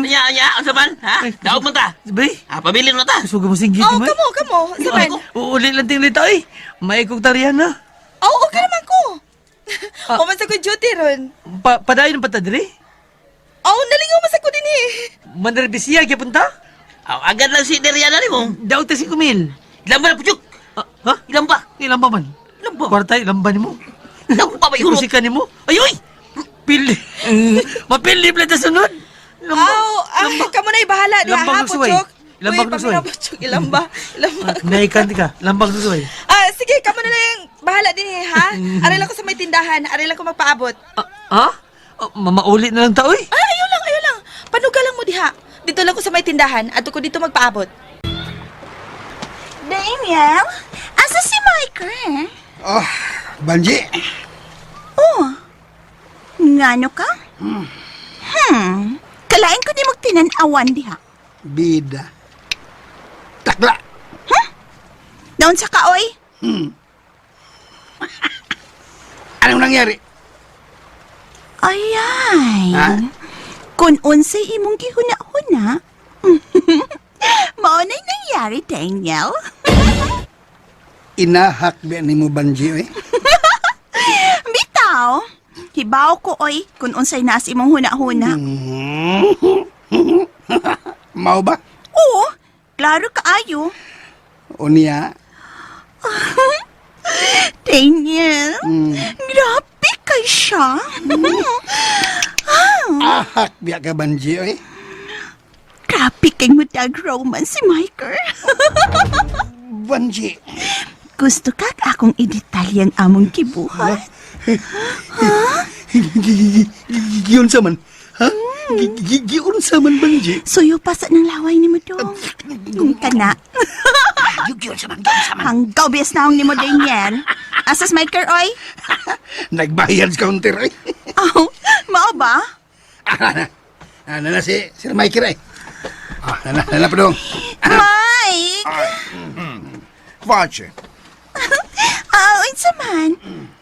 Speaker 4: Nya, nya, unsa man? Ha? Daog man ta.
Speaker 8: Bay,
Speaker 4: Ah, pabilin mo ta.
Speaker 8: gusto mo singgit
Speaker 2: Oh,
Speaker 8: mo.
Speaker 2: kamo, kamo. Saman.
Speaker 8: Uuli lang ting lita ay. May kong tarihan na.
Speaker 2: Oh, okay naman ko. O man sa ko duty ron.
Speaker 8: Pa padayon pa ta diri.
Speaker 2: Oh, nalingaw man sa ko din eh.
Speaker 8: Manarbisiya gyapon ta.
Speaker 4: Ah, agad lang si Deriana nimo.
Speaker 8: Daog ta si Kumil.
Speaker 4: Ilan ba na putyok?
Speaker 8: Ah, ha?
Speaker 4: Ilan ba?
Speaker 8: Ilan ba man?
Speaker 4: Ilan ba?
Speaker 8: Kwarta ilan ba nimo?
Speaker 4: Ilan ba ba yun?
Speaker 8: Kusika nimo? Ay oy! Pili. Mapili pala ta sunod. Lamba.
Speaker 2: Aw, ah, kamo na bahala diha
Speaker 8: Lambang
Speaker 2: ha,
Speaker 8: ng suway.
Speaker 2: Puchok.
Speaker 8: Lambang
Speaker 2: Uy,
Speaker 8: ng suway.
Speaker 2: paminaw, Puchok, ilamba. Ilamba.
Speaker 8: Naikan ka. Lambang sa suway.
Speaker 2: Ah, sige, kamo na lang bahala din eh, ha? Aral ako sa may tindahan, aral ako magpaabot.
Speaker 8: Ah, ha? Oh, mamauli na lang ta oy.
Speaker 2: Ay, ayaw lang, ayaw lang. Panuga lang mo diha. Dito lang ko sa may tindahan, ato ko dito magpaabot.
Speaker 7: Daniel, asa si Michael?
Speaker 6: Oh, Banji.
Speaker 7: Oh, ngano ka? Kalain ko di mo tinanawan diha.
Speaker 6: Bida. Takla.
Speaker 7: Doon sa kaoy.
Speaker 6: Anong nangyari?
Speaker 7: Ay, ay.
Speaker 6: Ha?
Speaker 7: Kung unsay imong gihuna-huna, mao na'y nangyari, Daniel.
Speaker 6: Inahak ba ni mo, Banji, eh?
Speaker 7: Bitaw, hibaw ko, oy, kung unsay naas imong huna-huna.
Speaker 6: Mao ba?
Speaker 7: Oo, klaro kaayo.
Speaker 6: O niya?
Speaker 7: Daniel, grabe kay siya.
Speaker 6: Ahak biya ka, Banji, eh?
Speaker 7: Grabe kay mudag romance si Michael.
Speaker 6: Banji.
Speaker 7: Gusto ka akong idetalye ang among gibuhat?
Speaker 6: Giyon sa man. Ha? Giyon sa man, Banji.
Speaker 7: Suyo pa sa ng laway ni mo dong. Kung kana.
Speaker 6: Giyon sa man, giyon sa man.
Speaker 7: Hanggaw biyas na ni mo, Daniel. Asas Michael, oy.
Speaker 6: Nagbayad sa counter, eh.
Speaker 7: Oh, mao ba?
Speaker 6: Ah, na, na si Sir Michael, eh. Ah, na, na, na pa dong.
Speaker 7: Mike!
Speaker 1: Roger.
Speaker 7: Ah, unsa man?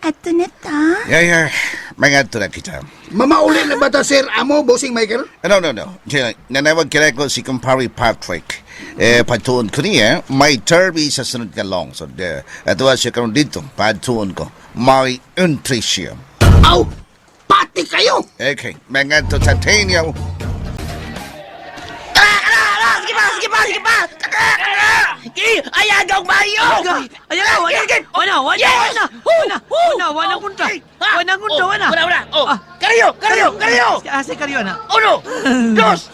Speaker 7: Ato na ta.
Speaker 1: Yeah, yeah. Mga na kita.
Speaker 6: Mamauli na ba ta, Sir Amo, Bossing Michael?
Speaker 1: No, no, no. Diyan, Nanawag kaya ko si kumpare Patrick. Eh, patuon ko niya, may derby sa sunod nga lungsod. Eh, at siya karon dito, patuon ko. May entry siya.
Speaker 6: Aw! Pati kayo!
Speaker 1: Okay, mga to sa Daniel.
Speaker 4: Sige pa, sige pa, sige pa! Ay, agaw mayo!
Speaker 8: Ayaw, ayaw. Wana, wana, wana. Wana, wana, wana kunta. Wana kunta, wana.
Speaker 4: Wala, wala. Oh,
Speaker 8: Ah.
Speaker 4: kariyo, kariyo, kariyo!
Speaker 8: Ah, si kariyo na.
Speaker 4: Uno, dos,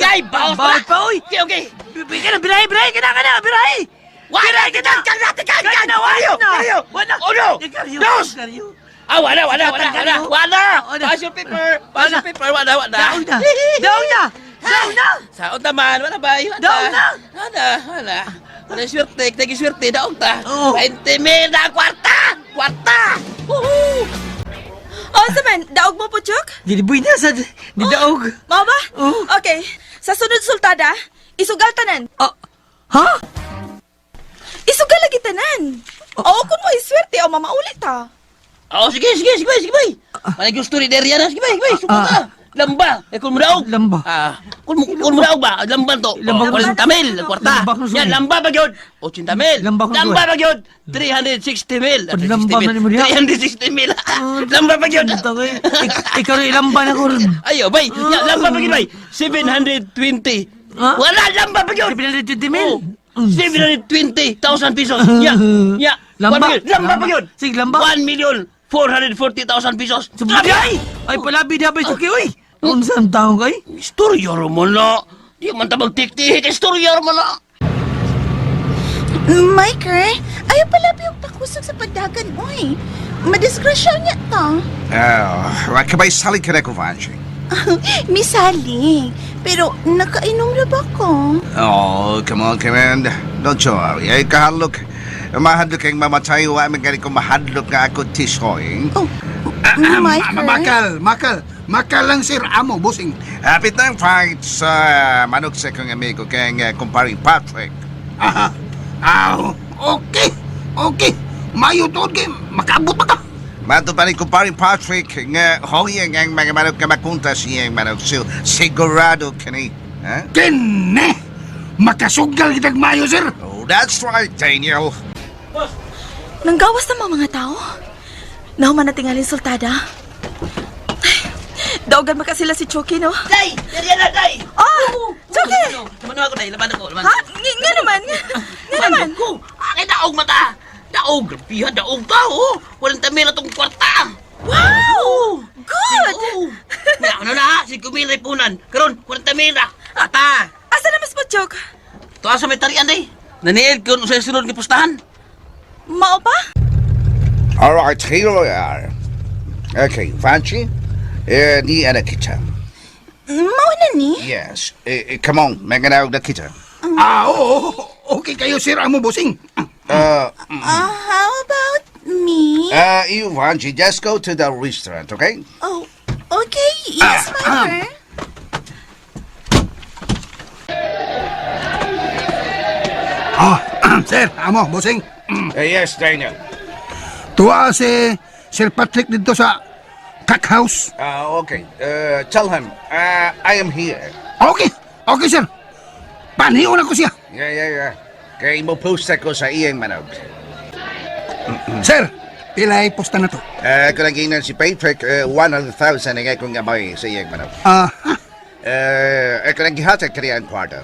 Speaker 4: Kay, bawas
Speaker 8: Bawas pa, oy.
Speaker 4: Okay, okay.
Speaker 8: Kana, biray, biray, kana, kana, biray.
Speaker 4: Wala, kita, kang, kang, kang,
Speaker 8: Kana,
Speaker 4: kariyo,
Speaker 8: wana.
Speaker 4: kariyo.
Speaker 8: Wana.
Speaker 4: Uno,
Speaker 8: Eh, kariyo,
Speaker 4: dos.
Speaker 8: kariyo.
Speaker 4: Ah, wala, wala, wala, wala, wala.
Speaker 8: Wala.
Speaker 4: Pass your paper, pass your paper, wala, wala.
Speaker 8: Daog na. Daog na. Daog na.
Speaker 4: Saot naman, wala ba? Wala.
Speaker 8: Daog na.
Speaker 4: Wala, wala. Wala swerte, tagi swerte, daog ta.
Speaker 8: Oo.
Speaker 4: 20 mil na kwarta! Kwarta! Woohoo!
Speaker 2: Oh, saman, daog mo, Puchok?
Speaker 8: Diliboy na sa di daog.
Speaker 2: Mao ba?
Speaker 8: Oo.
Speaker 2: Okay. Sa sunod sultada, isugal tanan.
Speaker 8: Ah, ha?
Speaker 2: Isugal lagi tanan. Oo, kung mo iswerte o mamaulit ta.
Speaker 4: Oh, sige, sige, sige, sige, bay. Malay gusto ni Deriana, sige, bay, bay, suko ka. Lamba, eh kung mudaog.
Speaker 8: Lamba.
Speaker 4: Ah, kung mudaog ba, lamba to.
Speaker 8: Lamba
Speaker 4: Oh, 40 mil, kwarta.
Speaker 8: Lamba kung
Speaker 4: Yan, lamba ba gyud? 80 mil.
Speaker 8: Lamba kung
Speaker 4: Lamba ba gyud? 360 mil. Ah,
Speaker 8: Lamba
Speaker 4: 360
Speaker 8: na ni mo diha.
Speaker 4: 360 mil. Lamba ba gyud?
Speaker 8: Tangay. Ikaw rin ilamba na ko ron.
Speaker 4: Ayo, bay. Yan, lamba ba gyud, bay? 720.
Speaker 8: Ha?
Speaker 4: Wala, lamba ba gyud?
Speaker 8: 720 mil.
Speaker 4: Oh, 720,000 pesos. Ya, ya.
Speaker 8: Lamba.
Speaker 4: 1 million. Lamba pa yun.
Speaker 8: Sige, lamba.
Speaker 4: 1,440,000 pesos.
Speaker 8: Grabe ay! Ay, palabi na ba ito oy! Unsa ang taong kay?
Speaker 4: Istorya ro mo na. Di man ta magtik-tik. Istorya ro mo na.
Speaker 7: Michael, ayaw pala ba yung pakusog sa pagdagan, oy. Madisgrasya niya ta.
Speaker 1: Ah, oh, kabay sali ka na ko, Vanji.
Speaker 7: Misaling, pero nakainom na ba ko?
Speaker 1: Oh, come on, come on. Don't you worry. Ay, kahalok. Mahadlok kang mamatay, wa man gani ko mahadlok nga ako tisoy.
Speaker 7: Oh, Michael.
Speaker 6: Makal, makal. Makal lang sir amo, bossing.
Speaker 1: Hapit na ang fight sa manok sa kong amigo kang kumparing Patrick.
Speaker 6: Aha. Aw, okay. Okay. Mayo tuod kay makaabot pa ka.
Speaker 1: Mato pa rin kumparing Patrick nga hoyeng ang mga manok nga makunta siyang manok. So, sigurado kani. Ha?
Speaker 6: Kene! Makasugal kitag mayo, sir.
Speaker 1: Oh, that's right, Daniel.
Speaker 2: Nanggawas na mga tao. Nahuman na tingalin sultada. Ay, daogan maka sila si Chucky, no?
Speaker 4: Day! Dariana, day!
Speaker 2: Ah! Chucky!
Speaker 4: Laban ako, day. Laban ako. Laban
Speaker 2: Ha? Nga naman! Nga naman!
Speaker 4: ko. Akin daog mata. Daog. Grabihan, daog ka, oh. Walang tamil atong kwarta.
Speaker 2: Wow! Good!
Speaker 4: Oo. Na, ano na, si Kumil Ripunan. Karon, 40 mil na. Ata.
Speaker 2: Asa na mas po, Chok?
Speaker 4: Tuwa sa may tarian, day. Naniid ko sa sunod nga pustahan.
Speaker 2: Mao pa?
Speaker 1: All right, here we are. Okay, Vanchi, eh, ni ana kita.
Speaker 7: Mao na ni?
Speaker 1: Yes. Eh, eh, come on, manganawag na kita.
Speaker 6: Ah, oo. Okay kayo, sir amo, bossing.
Speaker 7: How about me?
Speaker 1: You, Vanchi, just go to the restaurant, okay?
Speaker 7: Oh, okay. Yes, Michael.
Speaker 6: Ah, sir amo, bossing.
Speaker 1: Yes, Daniel.
Speaker 6: Tuwa si Sir Patrick dito sa Cock House.
Speaker 1: Okay. Tell him, I am here.
Speaker 6: Okay. Okay, sir. Panion ako siya.
Speaker 1: Yeah. Kay mo post ako sa iyang manog.
Speaker 6: Sir, pilay posta na to.
Speaker 1: Kung ang si Patrick, 100,000 ang akong gamay sa iyang manog.
Speaker 6: Ah,
Speaker 1: Ako nang gihatag kaniya ang kwarta.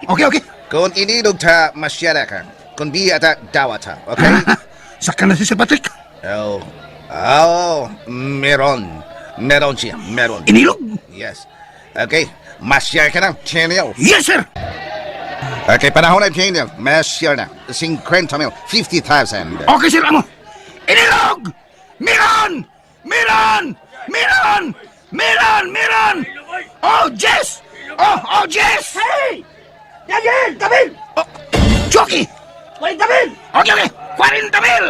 Speaker 6: okay, okay.
Speaker 1: Kung inilog ta, masyara ka. Kung biya ta, dawa ta. Okay?
Speaker 6: Saka na si Sir Patrick.
Speaker 1: Oh. Oh, meron. Meron siya, meron.
Speaker 6: Inilog.
Speaker 1: Yes. Okay, masyara ka na, Daniel.
Speaker 6: Yes, sir.
Speaker 1: Okay, panahon na, Daniel. Masyara na. 50 mil, 50,000.
Speaker 6: Okay, sir amo. Inilog! Meron! Meron! Meron! Meron! Meron! Oh, Jess! Oh, oh, Jess! Hey! Daniel! Tabil! Oh, Chucky! 40 mil! Okay, okay! 40 mil!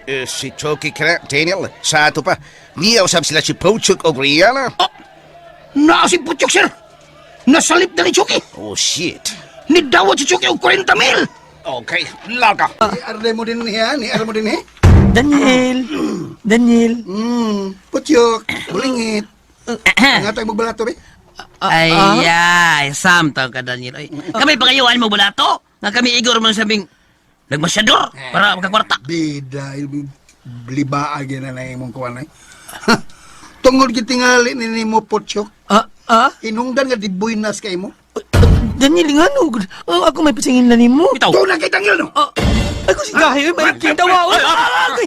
Speaker 1: Eh, si Chucky ka na, Daniel. Sa ato pa. Niya usab sila si Pochuk o Rihanna.
Speaker 6: Oh, naa si Putyok, sir! Nasalip na ni Chucky!
Speaker 1: Oh, shit.
Speaker 6: Nidawat si Chucky og 40 mil!
Speaker 1: Okay, laga.
Speaker 6: Arde mo din niya, ni arde mo din eh.
Speaker 8: Daniel! Daniel!
Speaker 6: Putyok, bulingit. Ang atay magbalato, be.
Speaker 4: Ay, ay, Sam, tawag ka, Daniel. Ay, kami pa kayo, mo balato. Nga kami igor man sabing, nagmasyador para magkakwarta.
Speaker 6: Bida, libaag yan na imong kuwan ay. Tungod gitingali ni nimo Putyok,
Speaker 8: Ah, ah?
Speaker 6: hinungdan nga dibuinas kay mo.
Speaker 8: Daniel, nga no? Ah, ako may pasingin na nimo.
Speaker 4: Bitaw.
Speaker 6: Tunay kay tangil no.
Speaker 8: Ah, ako si Gahay, may kintawa.
Speaker 4: Ay, ay,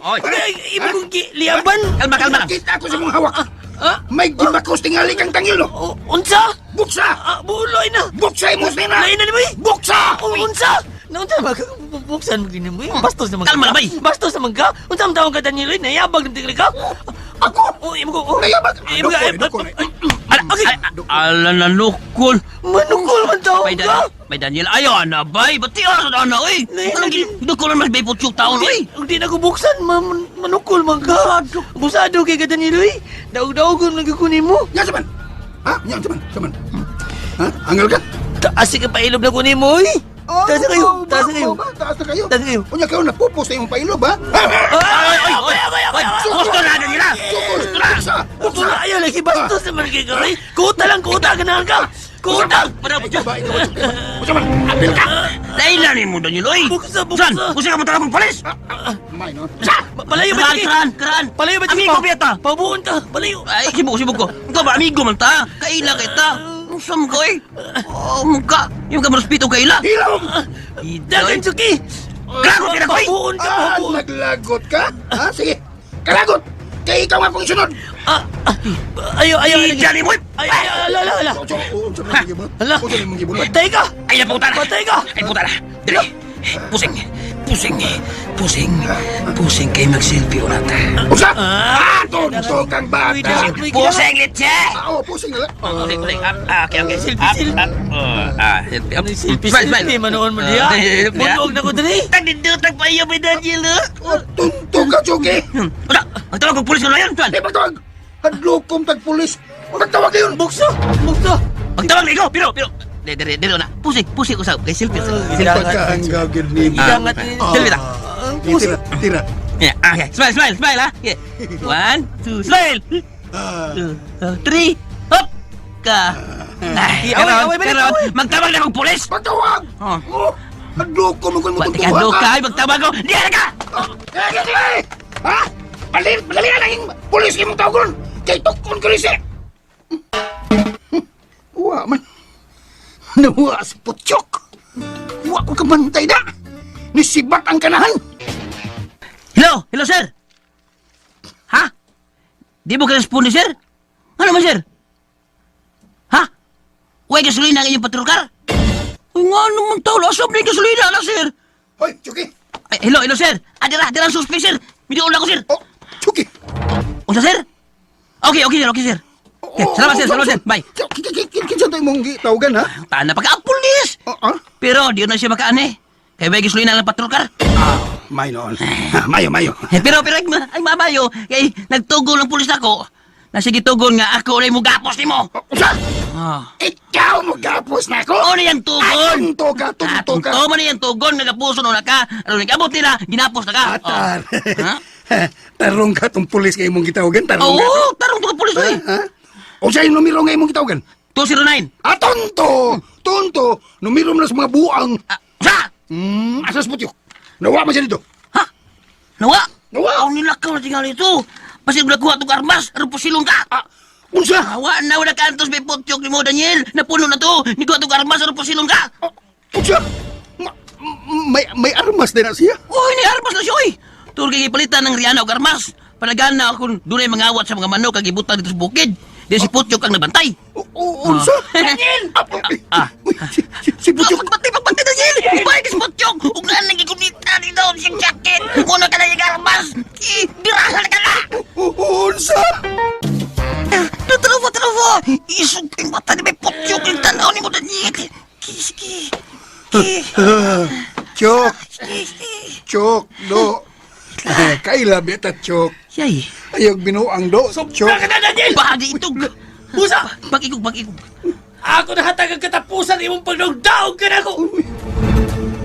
Speaker 8: Ay,
Speaker 4: ay.
Speaker 8: ay, ibig kong liaban.
Speaker 4: Kalma, kalma lang.
Speaker 6: Kita ko sa mong hawak.
Speaker 8: Ah,
Speaker 6: May gibakos tingali kang tangil no.
Speaker 8: oh, unsa?
Speaker 6: Buksa!
Speaker 8: Ah, buloy na.
Speaker 6: Buksa imo nina.
Speaker 8: Lain na ni mo eh.
Speaker 6: Buksa!
Speaker 8: Oh, unsa? Naunsa ba? Buksan mo gini mo eh. Bastos naman ka.
Speaker 4: Kalma na, bay.
Speaker 8: Bastos naman ka. Unsa ang tawag ka, Daniel? eh? Nayabag ng tingli ka.
Speaker 6: Ako?
Speaker 8: Oh, imo ko. Oh.
Speaker 6: Nayabag?
Speaker 8: Imo ka.
Speaker 6: Dukol, dukol.
Speaker 4: Ala,
Speaker 8: Okay.
Speaker 4: ala na nukol.
Speaker 8: Manukol man tawag
Speaker 4: Bay,
Speaker 8: ka.
Speaker 4: Bay Daniel, ayaw na, bay. Ba't oras na na, oy?
Speaker 8: Nay,
Speaker 4: Anong ginukol man mas bay putsok taon, oy?
Speaker 8: Ug di na ko buksan, ma manukol man ka. Busado kay ka, Daniel, oy. Daog-daogon lang ko nimo.
Speaker 6: Nya saman. Ha? Nya saman, saman. Ha? Angel ka?
Speaker 8: Taas ka pailob na ko nimo, oy. Taas na kayo, taas na kayo.
Speaker 6: Oh, ba? Taas na kayo.
Speaker 8: Taas na kayo.
Speaker 6: Unya kayo napupos na imong pailob ha?
Speaker 4: Ay, ay, ay, ay, ay, gusto na nila.
Speaker 6: Sukol, buksa, buksa.
Speaker 8: Ayaw lagi bastos naman kay ka, oy. Kuta lang, kuta ganahan ka. Kuta.
Speaker 6: Ikaw ba, ikaw ba? Unsa man? Apil ka.
Speaker 4: Dahil ni mo, Daniel, oy.
Speaker 8: Buksa, buksa.
Speaker 4: San? Buksa ka mo talagang palis.
Speaker 6: May no.
Speaker 8: Palayo ba
Speaker 4: Karaan,
Speaker 8: sige?
Speaker 4: karaan, karaan.
Speaker 8: Palayo ba sige?
Speaker 4: Amigo biyata.
Speaker 8: Pabuon ta, palayo.
Speaker 4: Ay, sibuk, sibuk ko. Ikaw ba, amigo man ta? Kaila kita. Unsa mo ka, oy? Oh, mo ka. Yung ka marespeto kaila.
Speaker 6: Hilom.
Speaker 8: Dagan suki.
Speaker 4: Klago ka na, koy!
Speaker 8: Pabuon ka,
Speaker 6: Ah,
Speaker 8: pabuon.
Speaker 6: naglagot ka? Ha? Sige. Kalagot. Kay ikaw nga akong isunod.
Speaker 8: Ah, ah, ayaw, ayaw.
Speaker 4: Ija ni mo, oy.
Speaker 8: Ay, ay, ala, ala, ala.
Speaker 6: Unsa unsa man gibot?
Speaker 8: Ala.
Speaker 6: Unsa man gibot?
Speaker 8: Patay ka.
Speaker 4: Ay, na, puta na.
Speaker 8: Patay ka.
Speaker 4: Ay, puta na. Dali. Pusing. Pusing, pusing, pusing kay mag-selfie ulit.
Speaker 6: Usa! Ah, tonto kang bata!
Speaker 4: Pusing, litse!
Speaker 6: Ah, oh, pusing na lang.
Speaker 4: Ulit, ulit. Ah, okay, okay.
Speaker 3: Selfie,
Speaker 4: Up,
Speaker 3: selfie.
Speaker 4: up. Oh, selfie. Up.
Speaker 3: Selfie,
Speaker 4: Smile, smile.
Speaker 3: selfie, manoon mo diya.
Speaker 4: Ah, selfie, ah.
Speaker 3: Bunog na ko diri.
Speaker 4: Tagdindutag pa iyo, may Daniel, oh.
Speaker 6: Oh, tonto ka, Chucky!
Speaker 4: Uda, magtawag kong pulis ko na yun, Tuan.
Speaker 6: Di pagtawag! Hadlokom tag pulis! Magtawag yun!
Speaker 3: Bukso, bukso.
Speaker 4: Magtawag na ikaw, pero, pero. Dire, dire, dire, na. Pusing, pusing usab. Kay selfie, selfie.
Speaker 6: Pagkahanggaw gid ni.
Speaker 3: Idangat ni.
Speaker 4: Selfie ta.
Speaker 6: Tira, tira.
Speaker 4: Yeah, okay. Smile, smile, smile, ha? Yeah. One, two, smile. Two, three, hop! Ka. Ay,
Speaker 8: Away,
Speaker 4: karon,
Speaker 8: away, balik,
Speaker 4: karon,
Speaker 8: away.
Speaker 4: magtawag na akong pulis!
Speaker 6: Pagtawag!
Speaker 4: Oh.
Speaker 6: Oh, hadlokom mo kung
Speaker 4: Wa,
Speaker 6: mo
Speaker 4: teka, ka, ay, magtawag ko. Di ka!
Speaker 6: Eh, eh, eh! Ha? Madali, madali na naging pulis imong tawagon! Kay tukon ko rin. Wa man. Nawa si Putyok. Wa ko kamantay na. Nisibat ang kanahan.
Speaker 4: Hello, hello, sir. Ha? Di mo ka-responde, sir? Ano man, sir? Ha? Huwag gasolina ang inyong patrol car? Ay, nga naman tao, lasap na yung gasolina na, sir.
Speaker 6: Hoy, Chucky.
Speaker 4: Ay, hello, hello, sir. Adira, adira ang suspect, sir. Midiol ako, sir.
Speaker 6: Oh, Chucky.
Speaker 4: Unsa, sir? Okay, okay, sir, okay, sir. Okay, salamat, sir, salamat, sir. Bye.
Speaker 6: Kinsa tayo mong gitawagan, ha?
Speaker 4: Taan na pagka ang pulis.
Speaker 6: Oh, ah?
Speaker 4: Pero di na siya makaane. Kaya may gasolina lang patrol car.
Speaker 6: Mayo noon. Mayo, mayo.
Speaker 4: Eh, pero, pero, ay, ay mamayo, kay nagtugon ang pulis ako. Nasige tugon nga ako na mo gapos nimo.
Speaker 6: Oh, Unsa?
Speaker 4: Ah.
Speaker 6: Ikaw mo gapos na ako?
Speaker 4: Ano yung tugon?
Speaker 6: Ay, tunto ka, tunto ka.
Speaker 4: Tunto man yung tugon, nagapuso na ka. Aron nag-abot nila, ginapos na ka.
Speaker 6: Atar.
Speaker 4: Oh. Ha?
Speaker 6: Tarong ka tong pulis nga imong gitawagan, tarong
Speaker 4: Oo,
Speaker 6: ka.
Speaker 4: oh, tarong to pulis oy.
Speaker 6: Ha? O sa numero nga imong gitawagan?
Speaker 4: 209.
Speaker 6: Ah, tonto! Tonto! Numero mo na sa mga buang.
Speaker 4: Ah, sa?
Speaker 6: Asas putyok. Nawa man siya dito.
Speaker 4: Ha? Nawa?
Speaker 6: Nawa!
Speaker 4: Aw nilakaw na tingali ito. Pasig nakuha tong armas, aron pusilong ka.
Speaker 6: Ah, unsa?
Speaker 4: Awa na wala ka antos may putyok ni mo Daniel. Napuno na to. Nikuha tong armas aron pusilong ka.
Speaker 6: Ah, unsa? May armas din na siya.
Speaker 4: Uy, ni armas na siya oy. Tur kay gipalitan ng Rihanna og armas. Panagana akong dunay mangawat sa mga manok kag ibutang dito sa bukid. Di si Putyok ang nabantay.
Speaker 6: O, unsa?
Speaker 3: Daniel!
Speaker 4: Ah.
Speaker 6: Uy, si Putyok.
Speaker 4: Pagpatay, pagpatay, Daniel! Balik si Putyok! Ug naan lagi kumita dito siyang jacket! Kuno ka na yung armas! Birahan ka na!
Speaker 6: Unsa?
Speaker 4: Tanawa, tanawa! Isog kayong mata ni may Putyok yung tanaw ni mo, Daniel! Sige, sige.
Speaker 6: Chok,
Speaker 4: Sige, sige.
Speaker 6: chok, do. Kaila beta chok.
Speaker 4: Yay!
Speaker 6: Ayog binuang do. Chok.
Speaker 3: Sobra ka na, Daniel!
Speaker 4: Bahagi itog!
Speaker 3: Busa!
Speaker 4: Pag-ikog, pag-ikog.
Speaker 3: Ako na hatag ang katapusan imong pagdaog ka na ko!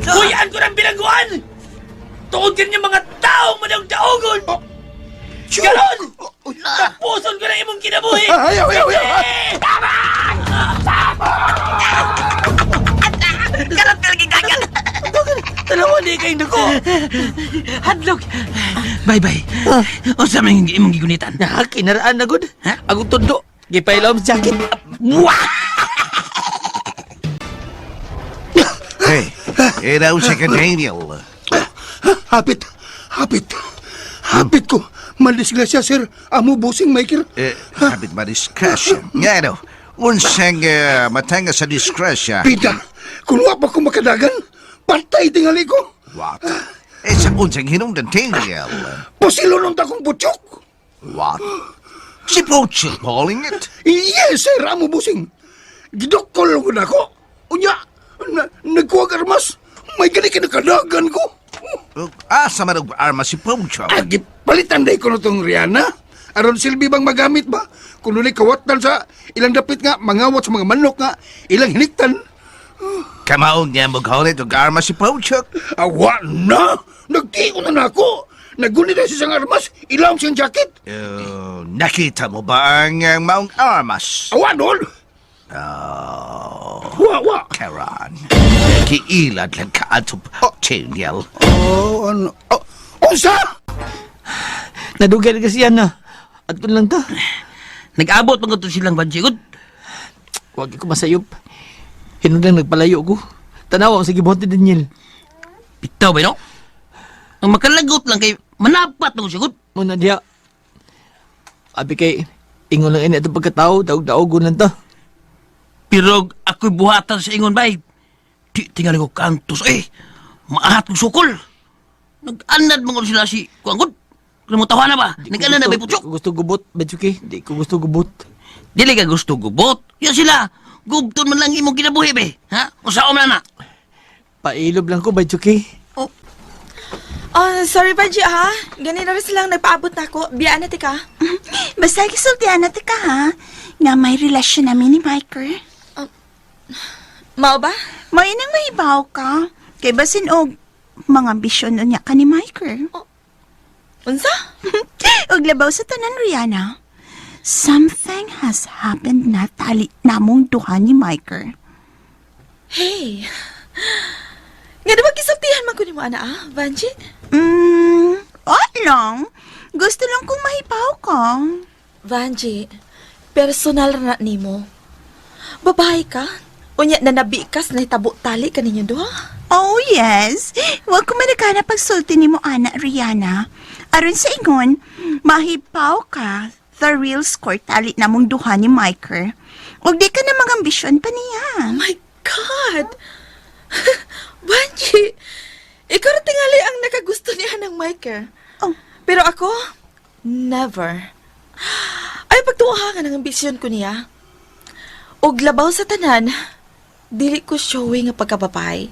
Speaker 3: Kuyaan ko ng bilangguan! Tuod ka niya mga taong managdaogon!
Speaker 6: Chok.
Speaker 3: Ganon! Tapuson ko na imong kinabuhi!
Speaker 6: Ayaw, ayaw, ayaw.
Speaker 3: Eh!
Speaker 4: Karap talaga dagat!
Speaker 3: Tanawa ni kay dugo!
Speaker 4: Hadlok! Bye-bye. O sa mga imong gigunitan?
Speaker 8: Nah, kinaraan na gud.
Speaker 4: Ha?
Speaker 8: Akong tundo. Gipailom sa jacket.
Speaker 4: Wah!
Speaker 1: Hey, iraw sa ka, Daniel.
Speaker 6: Hapit, hapit. Hapit ko. Maldisgrasya, sir. Amo busing, Michael.
Speaker 1: Eh, habit ba disgrasya? Nga ano, unsang matanga sa disgrasya.
Speaker 6: Pita, kung wa pa ko makadagan, patay tingali ko.
Speaker 1: What? Eh, sa unsang hinungdan, Daniel.
Speaker 6: Pusilo nung takong putyok.
Speaker 1: What? Si Pochil calling it?
Speaker 6: Yes, sir, amo busing. Gidokol ko na ko. Unya, na, nagkuwag armas. May gani kinakadagan ko.
Speaker 1: Asa man og arma si Pochil?
Speaker 6: Agi, palitan day ko na tong Rihanna. Aron silbi bang magamit ba? Kung dunay kawatan sa ilang dapit nga, mangawat sa mga manok nga, ilang hiniktan.
Speaker 1: Kamaong niya magholit og arma si Pochil.
Speaker 6: Awa na! Nagtion na nako! Naguni na siya siyang armas, ilang siyang jacket.
Speaker 1: Nakita mo ba ang maong armas?
Speaker 6: Awa doon!
Speaker 1: Oh,
Speaker 6: Wa, wa!
Speaker 1: karon. Kiilad lang ka ato, Daniel.
Speaker 6: Oh, ano? Oh, unsa?
Speaker 8: Nadugay na kasi yan na. Ato lang ta.
Speaker 4: Nag-abot pa ko silang banjigot.
Speaker 8: Wag ko masayop. Hinungdan nagpalayo ko. Tanawa ang sige buhat ni Daniel.
Speaker 4: Bitaw ba no? Ang makalagot lang kay manapat ng sigot.
Speaker 8: Muna diha. Abi kay ingon lang ini atong pagkatao, daog-daogon lang ta.
Speaker 4: Pero ako'y buhatan sa ingon bay. Di tingali ko kantos eh. Maahat kong sukol. Nag-anad mo sila si Kuangod. Kung mo tawa na ba? Nag-anad na ba
Speaker 8: Di
Speaker 4: Puchok?
Speaker 8: ko gusto gubot, Bay Chuki. Di ko gusto gubot.
Speaker 4: Dili ka gusto gubot. Yan sila. Gubton man lang imong kinabuhi be. Ha? Usaom na na.
Speaker 8: Pailob lang ko, Bay Chuki.
Speaker 4: Oh,
Speaker 2: Oh, sorry Banji ha. Ganina rin silang nagpaabot na ako. Biyaan na tika.
Speaker 7: Basta gisultihan na ka ha, nga may relasyon namin ni Michael.
Speaker 2: Mao ba?
Speaker 7: May nang mahibaw ka. Kay basin og mga ambisyon niya ka ni Michael.
Speaker 2: Unsa?
Speaker 7: Og labaw sa tanan, Rihanna. Something has happened na tali namong duha ni Michael.
Speaker 2: Hey. Nga di ba gisultihan man ko nimo ana ah, Banji?
Speaker 7: Odd lang. Gusto lang kong mahibaw ka.
Speaker 2: Vanji, personal na nimo. Babae ka. Unya na nabikas na hitabo tali kaninyo duha.
Speaker 7: Oh, yes. Huwag ko managana pagsulti ni mo, Ana Rihanna. Aron sa ingon, mahipaw ka the real score tali namong duha ni Michael. Ug di ka na mag-ambisyon pa niya.
Speaker 2: Oh my God! Vanji, ikaw ra tingali ang nakagusto niya ng Michael.
Speaker 7: Oh.
Speaker 2: Pero ako, never. Ay, pagtuha ka ng ambisyon ko niya. Og labaw sa tanan, dili ko showing nga pagkababay.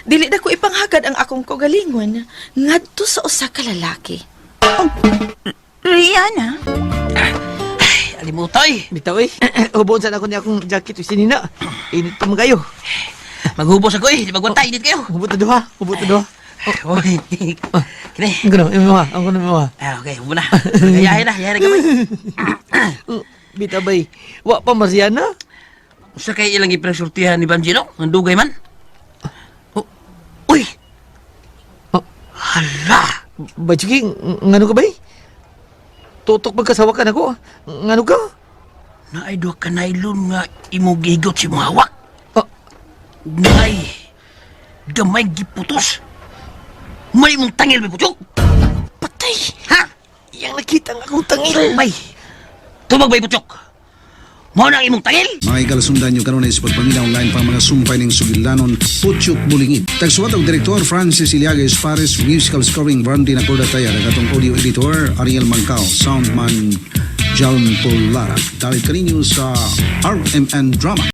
Speaker 2: Dili na ko ipanghagad ang akong kagalingon ngadto sa usa ka lalaki.
Speaker 7: Rihanna?
Speaker 4: Ay, alimutoy.
Speaker 8: Bitaw eh. Hubon sana ako niya akong jacket o sinina. Init pa man kayo.
Speaker 4: Maghubos ako eh. Di magwantay, init kayo.
Speaker 8: Hubot na duha. Hubot na duha.
Speaker 4: Oy. Kini.
Speaker 8: Ang gano, imo ha. Ang gano, imo ha.
Speaker 4: Ah, okay, hubo na. Yahin na, yahin na gamay.
Speaker 8: Bitaw bay. Wa pa Mariana.
Speaker 4: Usa kay ilang ipinasultihan ni Banji, no? Ang dugay man. Oh. Uy!
Speaker 8: Oh.
Speaker 4: Hala!
Speaker 8: Bay Chuki, ngano ka bay? Tutok pagkasawakan ako. Ngano ka?
Speaker 4: Naay duha ka nylon nga imong gihigot si mong hawak.
Speaker 8: Oh.
Speaker 4: Naay gamay giputos. May imong tangil may putyok.
Speaker 8: Patay!
Speaker 4: Ha?
Speaker 8: Iyang nakita ang akong tangil.
Speaker 4: Bay. Tubag bay putyok. Mao na ang imong tangil.
Speaker 11: Mga ikalasundan nyo kanunay sa pagpaminaw online pang mga sumpay ng sugilanon Putyuk Bulingit. Tagsuwat og Direktor Francis Iliaga Espares, Musical Scoring Randy Nacorda Tayar, ang atong audio editor Ariel Mancao, Soundman Jalm Polara. Dalit kaninyo sa RMN Drama.